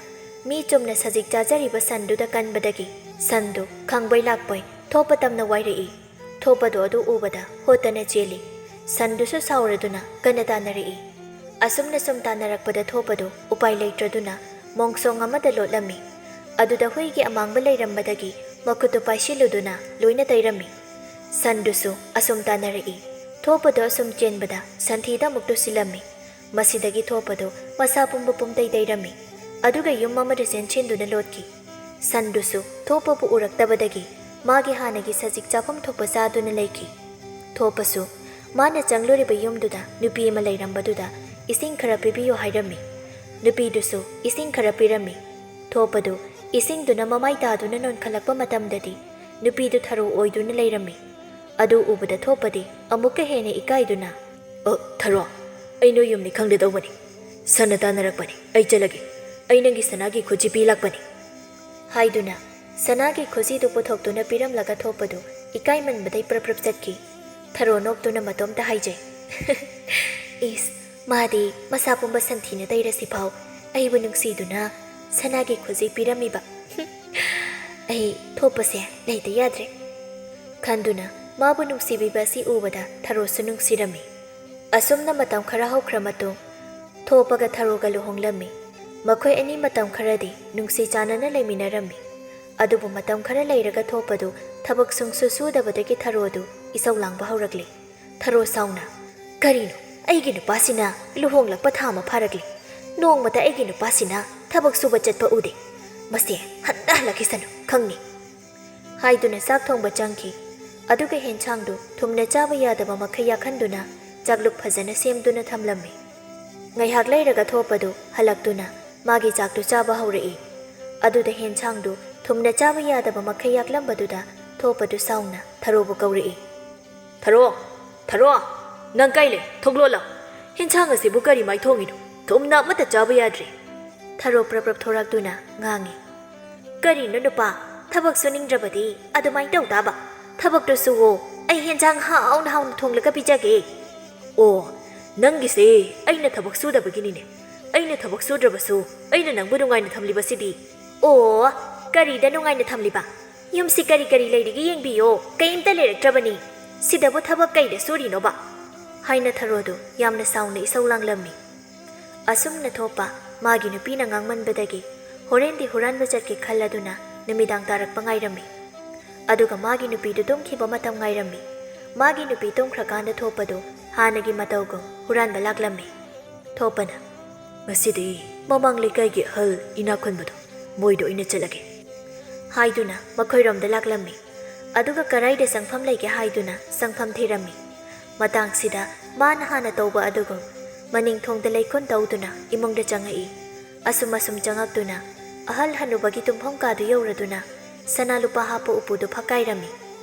ꯃꯤ ꯆꯨꯝꯅ ꯁꯖꯤꯛ ꯆꯥꯖꯔꯤꯕ ꯁꯟꯗꯨꯗ ꯀꯟꯕꯗꯒꯤ ꯁꯟꯗꯨ ꯈꯪꯕꯣꯏ ꯂꯥꯛꯄꯣꯏ ꯊꯣꯞꯄ ꯇꯝꯅ ꯋꯥꯏꯔꯛꯏ꯫ ꯊꯣꯞꯄꯗꯣ ꯑꯗꯨ ꯎꯕꯗ ꯍꯣꯠꯇꯅ ꯆꯦꯜꯂꯤ꯫ ꯁꯟꯗꯨꯁꯨ ꯁꯥꯎꯔꯗꯨꯅ ꯀꯟꯅ ꯇꯥꯟꯅꯔꯛꯏ꯫ ꯑꯁꯨꯝꯅ ꯁꯨꯝ ꯇꯥꯟꯅꯔꯛꯄꯗ ꯊꯣꯞꯄꯗꯨ ꯎꯄꯥꯏ ꯂꯩꯇ꯭ꯔꯗꯨꯅ ꯃꯣꯡꯁꯣꯡ ꯑꯃꯗ ꯂꯣꯠꯂꯝꯃꯤ꯫ ꯑꯗꯨꯗ ꯍꯨꯏꯒꯤ ꯑꯃꯥꯡꯕ ꯂꯩꯔꯝꯕꯗꯒꯤ ꯃꯈꯨꯠꯇꯨ ꯄꯥꯏꯁꯤꯜꯂꯨꯗꯨꯅ ꯂꯣꯏꯅ ꯇꯩꯔꯝꯃꯤ꯫ ꯁꯟꯗꯨꯁꯨ ꯑꯁꯨꯝ ꯇꯥꯟꯅꯔꯛꯏ꯫ ꯊꯣꯞꯄꯗꯨ ꯑꯁꯨꯝ ꯆꯦꯟꯕꯗ ꯁꯟꯊꯤꯗ ꯑꯃꯨꯛ ꯇꯨꯁꯤꯜꯂꯝꯃꯤ꯫ ꯃꯁꯤꯗꯒꯤ ꯊꯣꯞꯄꯗꯨ ꯃꯁꯥ ꯄꯨꯝꯕ ꯄꯨꯝꯇꯩ ꯇꯩꯔꯝꯃꯤ꯫ ꯑꯗꯨꯒ ꯌꯨꯝ ꯑꯃꯗ ꯆꯦꯟꯁꯤꯟꯗꯨꯅ ꯂꯣꯠꯈꯤ꯫ ꯁꯟꯗꯨꯁꯨ ꯊꯣꯞꯄꯕꯨ ꯎꯔꯛꯇꯕꯗꯒꯤ ꯃꯥꯒꯤ ꯍꯥꯟꯅꯒꯤ ꯁꯖꯤꯛ ꯆꯥꯐꯝ ꯊꯣꯛꯄ ꯆꯥꯗꯨꯅ ꯂꯩꯈꯤ꯫ ꯊꯣꯞꯄꯁꯨ ꯃꯥꯅ ꯆꯪꯂꯨꯔꯤꯕ ꯌꯨꯝꯗꯨꯗ ꯅꯨꯄꯤ ꯑꯃ ꯂꯩꯔꯝꯕꯗꯨꯗ ꯏꯁꯤꯡ ꯈꯔ ꯄꯤꯕꯤꯌꯨ ꯍꯥꯏꯔꯝꯃꯤ꯫ ꯅꯨꯄꯤꯗꯨꯁꯨ ꯏꯁꯤꯡ ꯈꯔ ꯄꯤꯔꯝꯃꯤ꯫ ꯊꯣꯞꯄꯗꯨ ꯏꯁꯤꯡꯗꯨꯅ ꯃꯃꯥꯏ ꯇꯥꯗꯨꯅ ꯅꯣꯟꯈꯠꯂꯛꯄ ꯃꯇꯝꯗꯗꯤ ꯅꯨꯄꯤꯗꯨ ꯊꯔꯣ ꯑꯣꯏꯗꯨꯅ ꯂꯩꯔꯝꯃꯤ꯫ ꯑꯗꯨ ꯎꯕꯗ ꯊꯣꯞꯄꯗꯤ ꯑꯃꯨꯛꯀ ꯍꯦꯟꯅ ꯏꯀꯥꯏꯗꯨꯅ, "ꯑ, ꯊꯔꯣ, ꯑꯩ ꯅꯣꯏ ꯌꯨꯝꯅꯤ ꯈꯪꯗꯗꯧꯕꯅꯤ꯫ ꯁꯟꯅ ꯇꯥꯟꯅꯔꯛꯄꯅꯤ꯫ ꯑꯩ ꯆꯠꯂꯒꯦ꯫ ꯑꯩ ꯅꯪꯒꯤ ꯁꯅꯥꯒꯤ ꯈꯨꯖꯤ ꯄꯤꯂꯛꯄꯅꯤ" ꯍꯥꯏꯗꯨꯅ ꯁꯅꯥꯒꯤ ꯈꯨꯖꯤꯗꯨ ꯄꯨꯊꯣꯛꯇꯨꯅ ꯄꯤꯔꯝꯂꯒ ꯊꯣꯛꯄꯗꯨ ꯏꯀꯥꯏꯃꯟꯕꯗꯩ ꯄ꯭ꯔꯞ ꯄ꯭ꯔꯞ ꯆꯠꯈꯤ꯫ ꯊꯔꯣ ꯅꯣꯛꯇꯨꯅ ꯃꯇꯣꯝꯇ ꯍꯥꯏꯖꯩ, "ꯏꯁ, ꯃꯥꯗꯤ ꯃꯁꯥ ꯄꯨꯝꯕ ꯁꯟꯊꯤꯅ ꯇꯩꯔꯁꯤꯐꯥꯎ ꯑꯩꯕꯨ ꯅꯨꯡꯁꯤꯗꯨꯅ ꯁꯅꯥꯒꯤ ꯈꯨꯖꯤ ꯄꯤꯔꯝꯃꯤꯕ꯫ ꯑꯩ ꯊꯣꯛꯄꯁꯦ ꯂꯩꯇ ꯌꯥꯗ꯭ꯔꯦ" ꯈꯟꯗꯨꯅ ꯃꯥꯕꯨ ꯅꯨꯡꯁꯤꯕꯤꯕ ꯑꯁꯤ ꯎꯕꯗ ꯊꯔꯣꯁꯨ ꯅꯨꯡꯁꯤꯔꯝꯃꯤ꯫ ꯑꯁꯨꯝꯅ ꯃꯇꯝ ꯈꯔ ꯍꯧꯈ꯭ꯔ ꯃꯇꯨꯡ ꯊꯣꯛꯄꯒ ꯊꯔꯣꯒ ꯂꯨꯍꯣꯡꯂꯝꯃꯤ꯫ ꯃꯈꯣꯏ ꯑꯅꯤ ꯃꯇꯝ ꯈꯔꯗꯤ ꯅꯨꯡꯁꯤ ꯆꯥꯟꯅꯅ ꯂꯩꯃꯤꯟꯅꯔꯝꯃꯤ꯫ ꯑꯗꯨꯕꯨ ꯃꯇꯝ ꯈꯔ ꯂꯩꯔꯒ ꯊꯣꯛꯄꯗꯨ ꯊꯕꯛ ꯁꯨꯡꯁꯨ ꯁꯨꯗꯕꯗꯒꯤ ꯊꯔꯣꯗꯨ ꯏꯁꯧ ꯂꯥꯡꯕ ꯍꯧꯔꯛꯂꯤ꯫ ꯊꯔꯣ ꯁꯥꯎꯅ, "ꯀꯔꯤꯅꯣ, ꯑꯩꯒꯤ ꯅꯨꯄꯥꯁꯤꯅ ꯂꯨꯍꯣꯡꯂꯛꯄ ꯊꯥ ꯑꯃ ꯐꯥꯔꯛꯂꯤ꯫ ꯅꯣꯡꯃꯇ ꯑꯩꯒꯤ ꯅꯨꯄꯥꯁꯤꯅ ꯊꯕꯛ ꯁꯨꯕ ꯆꯠꯄ ꯎꯗꯦ꯫ ꯃꯁꯦ ꯍꯟꯗ ꯍꯜꯂꯛꯈꯤꯁꯅꯨ ꯈꯪꯅꯤ" ꯍꯥꯏꯗꯨꯅ ꯆꯥꯛ ꯊꯣꯡꯕ ꯆꯪꯈꯤ꯫ ꯑꯗꯨꯒ ꯍꯦꯟꯁꯥꯡꯗꯨ ꯊꯨꯝꯅ ꯆꯥꯕ ꯌꯥꯗꯕ ꯃꯈꯩ ꯌꯥꯛꯍꯟꯗꯨꯅ ꯆꯥꯛꯂꯨꯛ ꯐꯖꯅ ꯁꯦꯝꯗꯨꯅ ꯊꯝꯂꯝꯃꯤ꯫ ꯉꯥꯏꯍꯥꯛ ꯂꯩꯔꯒ ꯊꯣꯛꯄꯗꯨ ꯍꯜꯂꯛꯇꯨꯅ ꯃꯥꯒꯤ ꯆꯥꯛꯇꯨ ꯆꯥꯕ ꯍꯧꯔꯛꯏ꯫ ꯑꯗꯨꯗ ꯍꯦꯟꯁꯥꯡꯗꯨ ꯊꯨꯝꯅ ꯆꯥꯕ ꯌꯥꯗꯕ ꯃꯈꯩ ꯌꯥꯛꯂꯝꯕꯗꯨꯗ ꯊꯣꯛꯄꯗꯨ ꯁꯥꯎꯅ ꯊꯔꯣꯕꯨ ꯀꯧꯔꯛꯏ꯫ "ꯊꯔꯣ, ꯊꯔꯣ, ꯅꯪ ꯀꯥꯏ ꯂꯩ? ꯊꯣꯛꯂꯣꯂꯥꯎ꯫ ꯍꯦꯟꯁꯥꯡ ꯑꯁꯤꯕꯨ ꯀꯔꯤ ꯃꯥꯏ ꯊꯣꯡꯉꯤꯅꯣ? ꯊꯨꯝꯅ ꯑꯃꯠꯇ ꯆꯥꯕ ꯌꯥꯗ꯭ꯔꯦ"꯫ ꯊꯔꯣ ꯄ꯭ꯔꯞ ꯄ꯭ꯔꯞ ꯊꯣꯔꯛꯇꯨꯅ ꯉꯥꯡꯉꯤ꯫ "ꯀꯔꯤꯅꯣ ꯅꯨꯄꯥ, ꯊꯕꯛ ꯁꯨꯅꯤꯡꯗ꯭ꯔꯕꯗꯤ ꯑꯗꯨꯃꯥꯏ ꯇꯧ ꯇꯥꯕ꯫ "ꯊꯕꯛꯇꯣ ꯁꯨꯋꯣ, ꯑꯩ ꯍꯦꯟꯖꯥꯡ ꯍꯥꯎꯅ ꯍꯥꯎꯅ ꯊꯣꯡꯂꯒ ꯄꯤꯖꯒꯦ꯫" "ꯑꯣ, ꯅꯪꯒꯤꯁꯦ ꯑꯩꯅ ꯊꯕꯛ ꯁꯨꯗꯕꯒꯤꯅꯤꯅꯦ꯫ ꯑꯩꯅ ꯊꯕꯛ ꯁꯨꯗ꯭ꯔꯕꯁꯨ ꯑꯩꯅ ꯅꯪꯕꯨ ꯅꯨꯡꯉꯥꯏꯅ ꯊꯝꯂꯤꯕꯁꯤꯗꯤ꯫" "ꯑꯣ, ꯀꯔꯤꯗ ꯅꯨꯡꯉꯥꯏꯅ ꯊꯝꯂꯤꯕ? ꯌꯨꯝꯁꯤ ꯀꯔꯤ ꯀꯔꯤ ꯂꯩꯔꯤꯒꯦ ꯌꯦꯡꯕꯤꯌꯣ, ꯀꯩꯝꯇ ꯂꯩꯔꯛꯇ꯭ꯔꯕꯅꯤ꯫ ꯁꯤꯗꯕꯨ ꯊꯕꯛ ꯀꯩꯗ ꯁꯨꯔꯤꯅꯣꯕ?" ꯍꯥꯏꯅ ꯊꯔꯣꯗꯨ ꯌꯥꯝꯅ ꯁꯥꯎꯅ ꯏꯁꯧ ꯂꯥꯡꯂꯝꯃꯤ꯫ ꯑꯁꯨꯝꯅ ꯊꯣꯛꯄ ꯃꯥꯒꯤ ꯅꯨꯄꯤꯅ ꯉꯥꯡꯃꯟꯕꯗꯒꯤ ꯍꯣꯔꯦꯟꯗꯤ ꯍꯨꯔꯥꯟꯕ ꯆꯠꯀꯦ ꯈꯜꯂꯗꯨꯅ ꯅꯨꯃꯤꯗꯥꯡ ꯇꯥꯔꯛꯄ ꯉꯥꯏꯔꯝꯃꯤ꯫ ꯑꯗꯨꯒ ꯃꯥꯒꯤ ꯅꯨꯄꯤꯗꯨ ꯇꯨꯝꯈꯤꯕ ꯃꯇꯝ ꯉꯥꯏꯔꯝꯃꯤ꯫ ꯃꯥꯒꯤ ꯅꯨꯄꯤ ꯇꯨꯝꯈ꯭ꯔꯀꯥꯟꯗ ꯊꯣꯛꯄꯗꯨ ꯍꯥꯟꯅꯒꯤ ꯃꯇꯧꯒꯨꯝ ꯍꯨꯔꯥꯟꯕ ꯂꯥꯛꯂꯝꯃꯤ꯫ ꯊꯣꯛꯄꯅ, "ꯉꯁꯤꯗꯤ ꯃꯃꯥꯡ ꯂꯩꯀꯥꯏꯒꯤ ꯑꯍꯜ ꯏꯅꯥꯛ ꯈꯨꯟꯕꯗꯣ, ꯃꯣꯏꯗ ꯑꯣꯏꯅ ꯆꯠꯂꯒꯦ" ꯍꯥꯏꯗꯨꯅ ꯃꯈꯣꯏꯔꯣꯝꯗ ꯂꯥꯛꯂꯝꯃꯤ꯫ ꯑꯗꯨꯒ ꯀꯔꯥꯏꯗ ꯆꯪꯐꯝ ꯂꯩꯒꯦ ꯍꯥꯏꯗꯨꯅ ꯆꯪꯐꯝ ꯊꯤꯔꯝꯃꯤ꯫ ꯃꯇꯥꯡꯁꯤꯗ ꯃꯥꯅ ꯍꯥꯟꯅ ꯇꯧꯕ ꯑꯗꯨꯒꯨꯝ ꯃꯅꯤꯡ ꯊꯣꯡꯗ ꯂꯩꯈꯣꯟ ꯇꯧꯗꯨꯅ ꯏꯃꯨꯡꯗ ꯆꯪꯉꯛꯏ꯫ ꯑꯁꯨꯝ ꯑꯁꯨꯝ ꯆꯪꯉꯛꯇꯨꯅ ꯑꯍꯜ ꯍꯅꯨꯕꯒꯤ ꯇꯨꯝꯐꯝ ꯀꯥꯗꯨ ꯌꯧꯔꯗꯨꯅ ꯁꯅꯥ ꯂꯨꯄꯥ ꯍꯥꯞꯄ ꯎꯄꯨꯗꯨ ꯐꯛꯀꯥꯏꯔꯝꯃꯤ꯫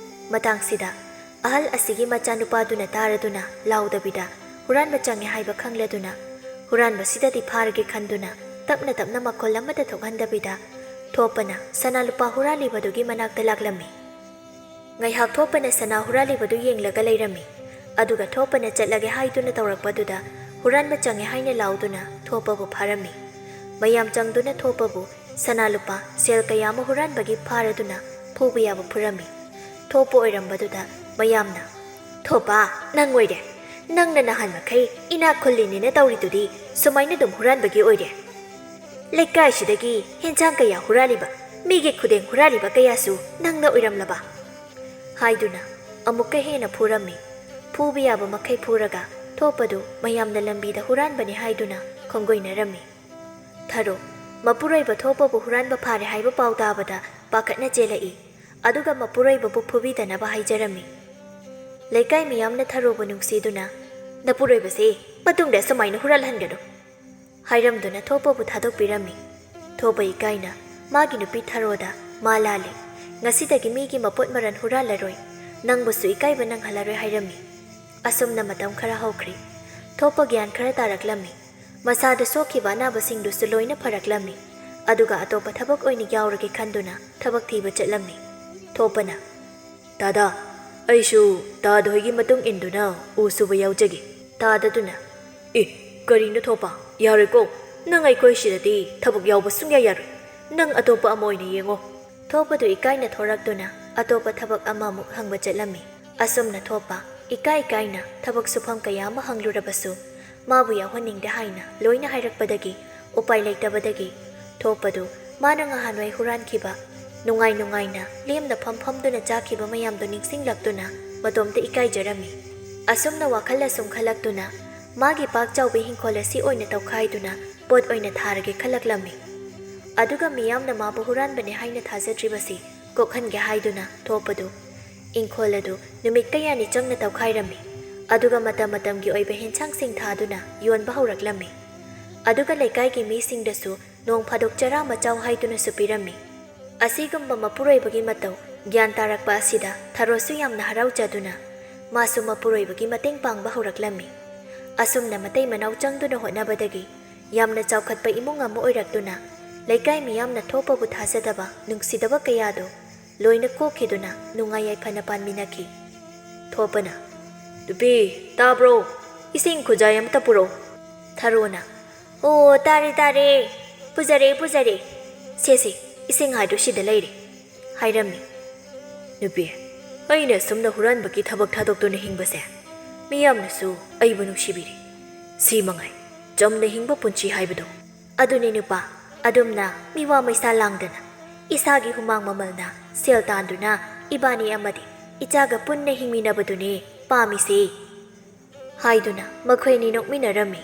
ꯃꯇꯥꯡꯁꯤꯗ ꯑꯍꯜ ꯑꯁꯤꯒꯤ ꯃꯆꯥꯅꯨꯄꯥꯗꯨꯅ ꯇꯥꯔꯗꯨꯅ ꯂꯥꯎꯗꯕꯤꯗ ꯍꯨꯔꯥꯟꯕ ꯆꯪꯉꯦ ꯍꯥꯏꯕ ꯈꯪꯂꯗꯨꯅ ꯍꯨꯔꯥꯟꯕꯁꯤꯗꯗꯤ ꯐꯥꯔꯒꯦ ꯈꯟꯗꯨꯅ ꯇꯞꯅ ꯇꯞꯅ ꯃꯈꯣꯜ ꯑꯃꯠꯇ ꯊꯣꯛꯍꯟꯗꯕꯤꯗ ꯊꯣꯛꯄꯅ ꯁꯅꯥ ꯂꯨꯄꯥ ꯍꯨꯔꯥꯜꯂꯤꯕꯗꯨꯒꯤ ꯃꯅꯥꯛꯇ ꯂꯥꯛꯂꯝꯃꯤ꯫ ꯉꯥꯏꯍꯥꯛ ꯊꯣꯛꯄꯅ ꯁꯅꯥ ꯍꯨꯔꯥꯜꯂꯤꯕꯗꯨ ꯌꯦꯡꯂꯒ ꯂꯩꯔꯝꯃꯤ꯫ ꯑꯗꯨꯒ ꯊꯣꯛꯄꯅ ꯆꯠꯂꯒꯦ ꯍꯥꯏꯗꯨꯅ ꯇꯧꯔꯛꯄꯗꯨꯗ ꯍꯨꯔꯥꯟꯕ ꯆꯪꯉꯦ ꯍꯥꯏꯅ ꯂꯥꯎꯗꯨꯅ ꯊꯣꯛꯄꯕꯨ ꯐꯥꯔꯝꯃꯤ꯫ ꯃꯌꯥꯝ ꯆꯪꯗꯨꯅ ꯊꯣꯛꯄꯕꯨ ꯁꯅꯥ ꯂꯨꯄꯥ ꯁꯦꯜ ꯀꯌꯥ ꯑꯃ ꯍꯨꯔꯥꯟꯕꯒꯤ ꯐꯥꯔꯗꯨꯅ ꯐꯨꯕ ꯌꯥꯕ ꯐꯨꯔꯝꯃꯤ꯫ ꯊꯣꯛꯄ ꯑꯣꯏꯔꯝꯕꯗꯨꯗ ꯃꯌꯥꯝꯅ, "ꯊꯣꯛꯄ, ꯅꯪ ꯑꯣꯏꯔꯦ꯫ ꯅꯪꯅ ꯅꯍꯥꯟ ꯃꯈꯩ ꯏꯅꯥꯛ ꯈꯨꯜꯂꯤꯅꯦꯅ ꯇꯧꯔꯤꯗꯨꯗꯤ ꯁꯨꯃꯥꯏꯅ ꯑꯗꯨꯝ ꯍꯨꯔꯥꯟꯕꯒꯤ ꯑꯣꯏꯔꯦ꯫ ꯂꯩꯀꯥꯏꯁꯤꯗꯒꯤ ꯍꯦꯟꯖꯥꯡ ꯀꯌꯥ ꯍꯨꯔꯥꯜꯂꯤꯕ, ꯃꯤꯒꯤ ꯈꯨꯗꯦꯡ ꯍꯨꯔꯥꯜꯂꯤꯕ ꯀꯌꯥꯁꯨ ꯅꯪꯅ ꯑꯣꯏꯔꯝꯂꯕ?" ꯍꯥꯏꯗꯨꯅ ꯑꯃꯨꯛꯀ ꯍꯦꯟꯅ ꯐꯨꯔꯝꯃꯤ꯫ ꯐꯨꯕ ꯌꯥꯕ ꯃꯈꯩ ꯐꯨꯔꯒ ꯊꯣꯛꯄꯗꯨ ꯃꯌꯥꯝꯅ ꯂꯝꯕꯤꯗ ꯍꯨꯔꯥꯟꯕꯅꯤ ꯍꯥꯏꯗꯨꯅ ꯈꯣꯡꯒꯣꯏꯅꯔꯝꯃꯤ꯫ ꯊꯔꯣ, ꯃꯄꯨꯔꯣꯏꯕ ꯊꯣꯛꯄꯕꯨ ꯍꯨꯔꯥꯟꯕ ꯐꯥꯔꯦ ꯍꯥꯏꯕ ꯄꯥꯎ ꯇꯥꯕꯗ ꯄꯥꯈꯠꯅ ꯆꯦꯜꯂꯛꯏ꯫ ꯑꯗꯨꯒ ꯃꯄꯨꯔꯣꯏꯕꯕꯨ ꯐꯨꯕꯤꯗꯅꯕ ꯍꯥꯏꯖꯔꯝꯃꯤ꯫ ꯂꯩꯀꯥꯏ ꯃꯤꯌꯥꯝꯅ ꯊꯔꯣꯕꯨ ꯅꯨꯡꯁꯤꯗꯨꯅ, "ꯅꯄꯨꯔꯣꯏꯕꯁꯦ ꯃꯇꯨꯡꯗ ꯑꯁꯨꯃꯥꯏꯅ ꯍꯨꯔꯥꯜꯍꯟꯒꯅꯨ" ꯍꯥꯏꯔꯝꯗꯨꯅ ꯊꯣꯛꯄꯕꯨ ꯊꯥꯗꯣꯛꯄꯤꯔꯝꯃꯤ꯫ ꯊꯣꯛꯄ ꯏꯀꯥꯏꯅ ꯃꯥꯒꯤ ꯅꯨꯄꯤ ꯊꯔꯣꯗ, "ꯃꯥ ꯂꯥꯜꯂꯦ, ꯉꯁꯤꯗꯒꯤ ꯃꯤꯒꯤ ꯃꯄꯣꯠ ꯃꯔꯜ ꯍꯨꯔꯥꯜꯂꯔꯣꯏ, ꯅꯪꯕꯨꯁꯨ ꯏꯀꯥꯏꯕ ꯅꯪꯍꯜꯂꯔꯣꯏ" ꯍꯥꯏꯔꯝꯃꯤ꯫ ꯑꯁꯨꯝꯅ ꯃꯇꯝ ꯈꯔ ꯍꯧꯈ꯭ꯔꯤ꯫ ꯊꯣꯛꯄ ꯒ꯭ꯌꯥꯟ ꯈꯔ ꯇꯥꯔꯛꯂꯝꯃꯤ꯫ ꯃꯁꯥꯗ ꯁꯣꯛꯈꯤꯕ ꯑꯅꯥꯕꯁꯤꯡꯗꯨꯁꯨ ꯂꯣꯏꯅ ꯐꯔꯛꯂꯝꯃꯤ꯫ ꯑꯗꯨꯒ ꯑꯇꯣꯞꯄ ꯊꯕꯛ ꯑꯣꯏꯅ ꯌꯥꯎꯔꯒꯦ ꯈꯟꯗꯨꯅ ꯊꯕꯛ ꯊꯤꯕ ꯆꯠꯂꯝꯃꯤ꯫ ꯊꯣꯛꯄꯅ, "ꯇꯥꯗ, ꯑꯩꯁꯨ ꯇꯥꯗ ꯍꯣꯏꯒꯤ ꯃꯇꯨꯡ ꯏꯟꯗꯨꯅ ꯎ ꯁꯨꯕ ꯌꯥꯎꯖꯒꯦ꯫" ꯇꯥꯗꯗꯨꯅ, "ꯑꯦ, ꯀꯔꯤꯅꯣ ꯊꯣꯛꯄ? ꯌꯥꯔꯣꯏꯀꯣ꯫ ꯅꯪ ꯑꯩꯈꯣꯏ ꯁꯤꯗꯗꯤ ꯊꯕꯛ ꯌꯥꯎꯕ ꯁꯨꯡꯌꯥ ꯌꯥꯔꯣꯏ꯫ ꯅꯪ ꯑꯇꯣꯞꯄ ꯑꯃ ꯑꯣꯏꯅ ꯌꯦꯡꯉꯣ꯫" ꯊꯣꯛꯄꯗꯨ ꯏꯀꯥꯏꯅ ꯊꯣꯔꯛꯇꯨꯅ ꯑꯇꯣꯞꯄ ꯊꯕꯛ ꯑꯃꯃꯨꯛ ꯍꯪꯕ ꯆꯠꯂꯝꯃꯤ꯫ ꯑꯁꯨꯝꯅ ꯊꯣꯛꯄ ꯏꯀꯥꯏ ꯏꯀꯥꯏꯅ ꯊꯕꯛ ꯁꯨꯐꯝ ꯀꯌꯥ ꯑꯃ ꯍꯪꯂꯨꯔꯕꯁꯨ, ꯃꯥꯕꯨ ꯌꯥꯎꯍꯟꯅꯤꯡꯗꯦ ꯍꯥꯏꯅ ꯂꯣꯏꯅ ꯍꯥꯏꯔꯛꯄꯗꯒꯤ, ꯎꯄꯥꯏ ꯂꯩꯇꯕꯗꯒꯤ, ꯊꯣꯛꯄꯗꯨ ꯃꯥꯅ ꯉꯍꯥꯟꯋꯥꯏ ꯍꯨꯔꯥꯟꯈꯤꯕ, ꯅꯨꯡꯉꯥꯏ ꯅꯨꯡꯉꯥꯏꯅ ꯂꯦꯝꯅ ꯐꯝ ꯐꯝꯗꯨꯅ ꯆꯥꯈꯤꯕ ꯃꯌꯥꯝꯗꯨ ꯅꯤꯡꯁꯤꯡꯂꯛꯇꯨꯅ ꯃꯇꯣꯝꯇ ꯏꯀꯥꯏꯖꯔꯝꯃꯤ꯫ ꯑꯁꯨꯝꯅ ꯋꯥꯈꯜ ꯑꯁꯨꯝ ꯈꯜꯂꯛꯇꯨꯅ ꯃꯥꯒꯤ ꯄꯥꯛ ꯆꯥꯎꯕ ꯏꯪꯈꯣꯜ ꯑꯁꯤ ꯑꯣꯏꯅ ꯇꯧꯈꯥꯏꯗꯨꯅ ꯄꯣꯠ ꯑꯣꯏꯅ ꯊꯥꯔꯒꯦ ꯈꯜꯂꯛꯂꯝꯃꯤ꯫ ꯑꯗꯨꯒ ꯃꯤꯌꯥꯝꯅ ꯃꯥꯕꯨ ꯍꯨꯔꯥꯟꯕꯅꯦ ꯍꯥꯏꯅ ꯊꯥꯖꯗ꯭ꯔꯤꯕꯁꯤ ꯀꯣꯛꯍꯟꯒꯦ ꯍꯥꯏꯗꯨꯅ ꯊꯣꯛꯄꯗꯨ ꯏꯪꯈꯣꯜ ꯑꯗꯨ ꯅꯨꯃꯤꯠ ꯀꯌꯥꯅꯤ ꯆꯪꯅ ꯇꯧꯈꯥꯏꯔꯝꯃꯤ꯫ ꯑꯗꯨꯒ ꯃꯇꯝ ꯃꯇꯝꯒꯤ ꯑꯣꯏꯕ ꯍꯦꯟꯁꯥꯡꯁꯤꯡ ꯊꯥꯗꯨꯅ ꯌꯣꯟꯕ ꯍꯧꯔꯛꯂꯝꯃꯤ꯫ ꯑꯗꯨꯒ ꯂꯩꯀꯥꯏꯒꯤ ꯃꯤꯁꯤꯡꯗꯁꯨ ꯅꯣꯡ ꯐꯥꯗꯣꯛ ꯆꯔꯥ ꯃꯆꯥꯎ ꯍꯥꯏꯗꯨꯅꯁꯨ ꯄꯤꯔꯝꯃꯤ꯫ ꯑꯁꯤꯒꯨꯝꯕ ꯃꯄꯨꯔꯣꯏꯕꯒꯤ ꯃꯇꯧ ꯒ꯭ꯌꯥꯟ ꯇꯥꯔꯛꯄ ꯑꯁꯤꯗ ꯊꯔꯣꯁꯨ ꯌꯥꯝꯅ ꯍꯔꯥꯎꯖꯗꯨꯅ ꯃꯥꯁꯨ ꯃꯄꯨꯔꯣꯏꯕꯒꯤ ꯃꯇꯦꯡ ꯄꯥꯡꯕ ꯍꯧꯔꯛꯂꯝꯃꯤ꯫ ꯑꯁꯨꯝꯅ ꯃꯇꯩ ꯃꯅꯥꯎ ꯆꯪꯗꯨꯅ ꯍꯣꯠꯅꯕꯗꯒꯤ ꯌꯥꯝꯅ ꯆꯥꯎꯈꯠꯄ ꯏꯃꯨꯡ ꯑꯃ ꯑꯣꯏꯔꯛꯇꯨꯅ ꯂꯩꯀꯥꯏ ꯃꯤꯌꯥꯝꯅ ꯊꯣꯛꯄꯕꯨ ꯊꯥꯖꯗꯕ ꯅꯨꯡꯁꯤꯗꯕ ꯀꯌꯥꯗꯨ ꯂꯣꯏꯅ ꯀꯣꯛꯈꯤꯗꯨꯅ ꯅꯨꯡꯉꯥꯏ ꯌꯥꯏꯐꯅ ꯄꯥꯟꯃꯤꯟꯅꯈꯤ꯫ ꯊꯣꯛꯄꯅ, "ꯅꯨꯄꯤ, ꯇꯥꯕ꯭ꯔꯣ? ꯏꯁꯤꯡ ꯈꯨꯖꯥꯏ ꯑꯃꯇ ꯄꯨꯔꯛꯎ꯫" ꯊꯔꯣꯅ, "ꯑꯣ, ꯇꯥꯔꯦ, ꯇꯥꯔꯦ꯫ ꯄꯨꯖꯔꯦ, ꯄꯨꯖꯔꯦ꯫ ꯁꯦ, ꯁꯦ, ꯏꯁꯤꯡ ꯍꯥꯏꯗꯣ ꯁꯤꯗ ꯂꯩꯔꯦ," ꯍꯥꯏꯔꯝꯃꯤ꯫ "ꯅꯨꯄꯤ, ꯑꯩꯅ ꯑꯁꯨꯝꯅ ꯍꯨꯔꯥꯟꯕꯒꯤ ꯊꯕꯛ ꯊꯥꯗꯣꯛꯇꯨꯅ ꯍꯤꯡꯕꯁꯦ ꯃꯤꯌꯥꯝꯅꯁꯨ ꯑꯩꯕꯨ ꯅꯨꯡꯁꯤꯕꯤꯔꯦ꯫ ꯁꯤ ꯃꯉꯥꯏ ꯆꯝꯅ ꯍꯤꯡꯕ ꯄꯨꯟꯁꯤ ꯍꯥꯏꯕꯗꯣ꯫" "ꯑꯗꯨꯅꯤ ꯅꯨꯄꯥ, ꯑꯗꯨꯝꯅ ꯃꯤꯋꯥ ꯃꯩꯁꯥ ꯂꯥꯡꯗꯅ ꯏꯁꯥꯒꯤ ꯍꯨꯃꯥꯡ ꯃꯃꯜꯅ ꯁꯦꯜ ꯇꯥꯟꯗꯨꯅ ꯏꯕꯥꯅꯤ ꯑꯃꯗꯤ ꯏꯆꯥꯒ ꯄꯨꯟꯅ ꯍꯤꯡꯃꯤꯟꯅꯕꯗꯨꯅꯤ ꯄꯥꯝꯃꯤꯁꯦ," ꯍꯥꯏꯗꯨꯅ ꯃꯈꯣꯏ ꯑꯅꯤ ꯅꯣꯛꯃꯤꯟꯅꯔꯝꯃꯤ꯫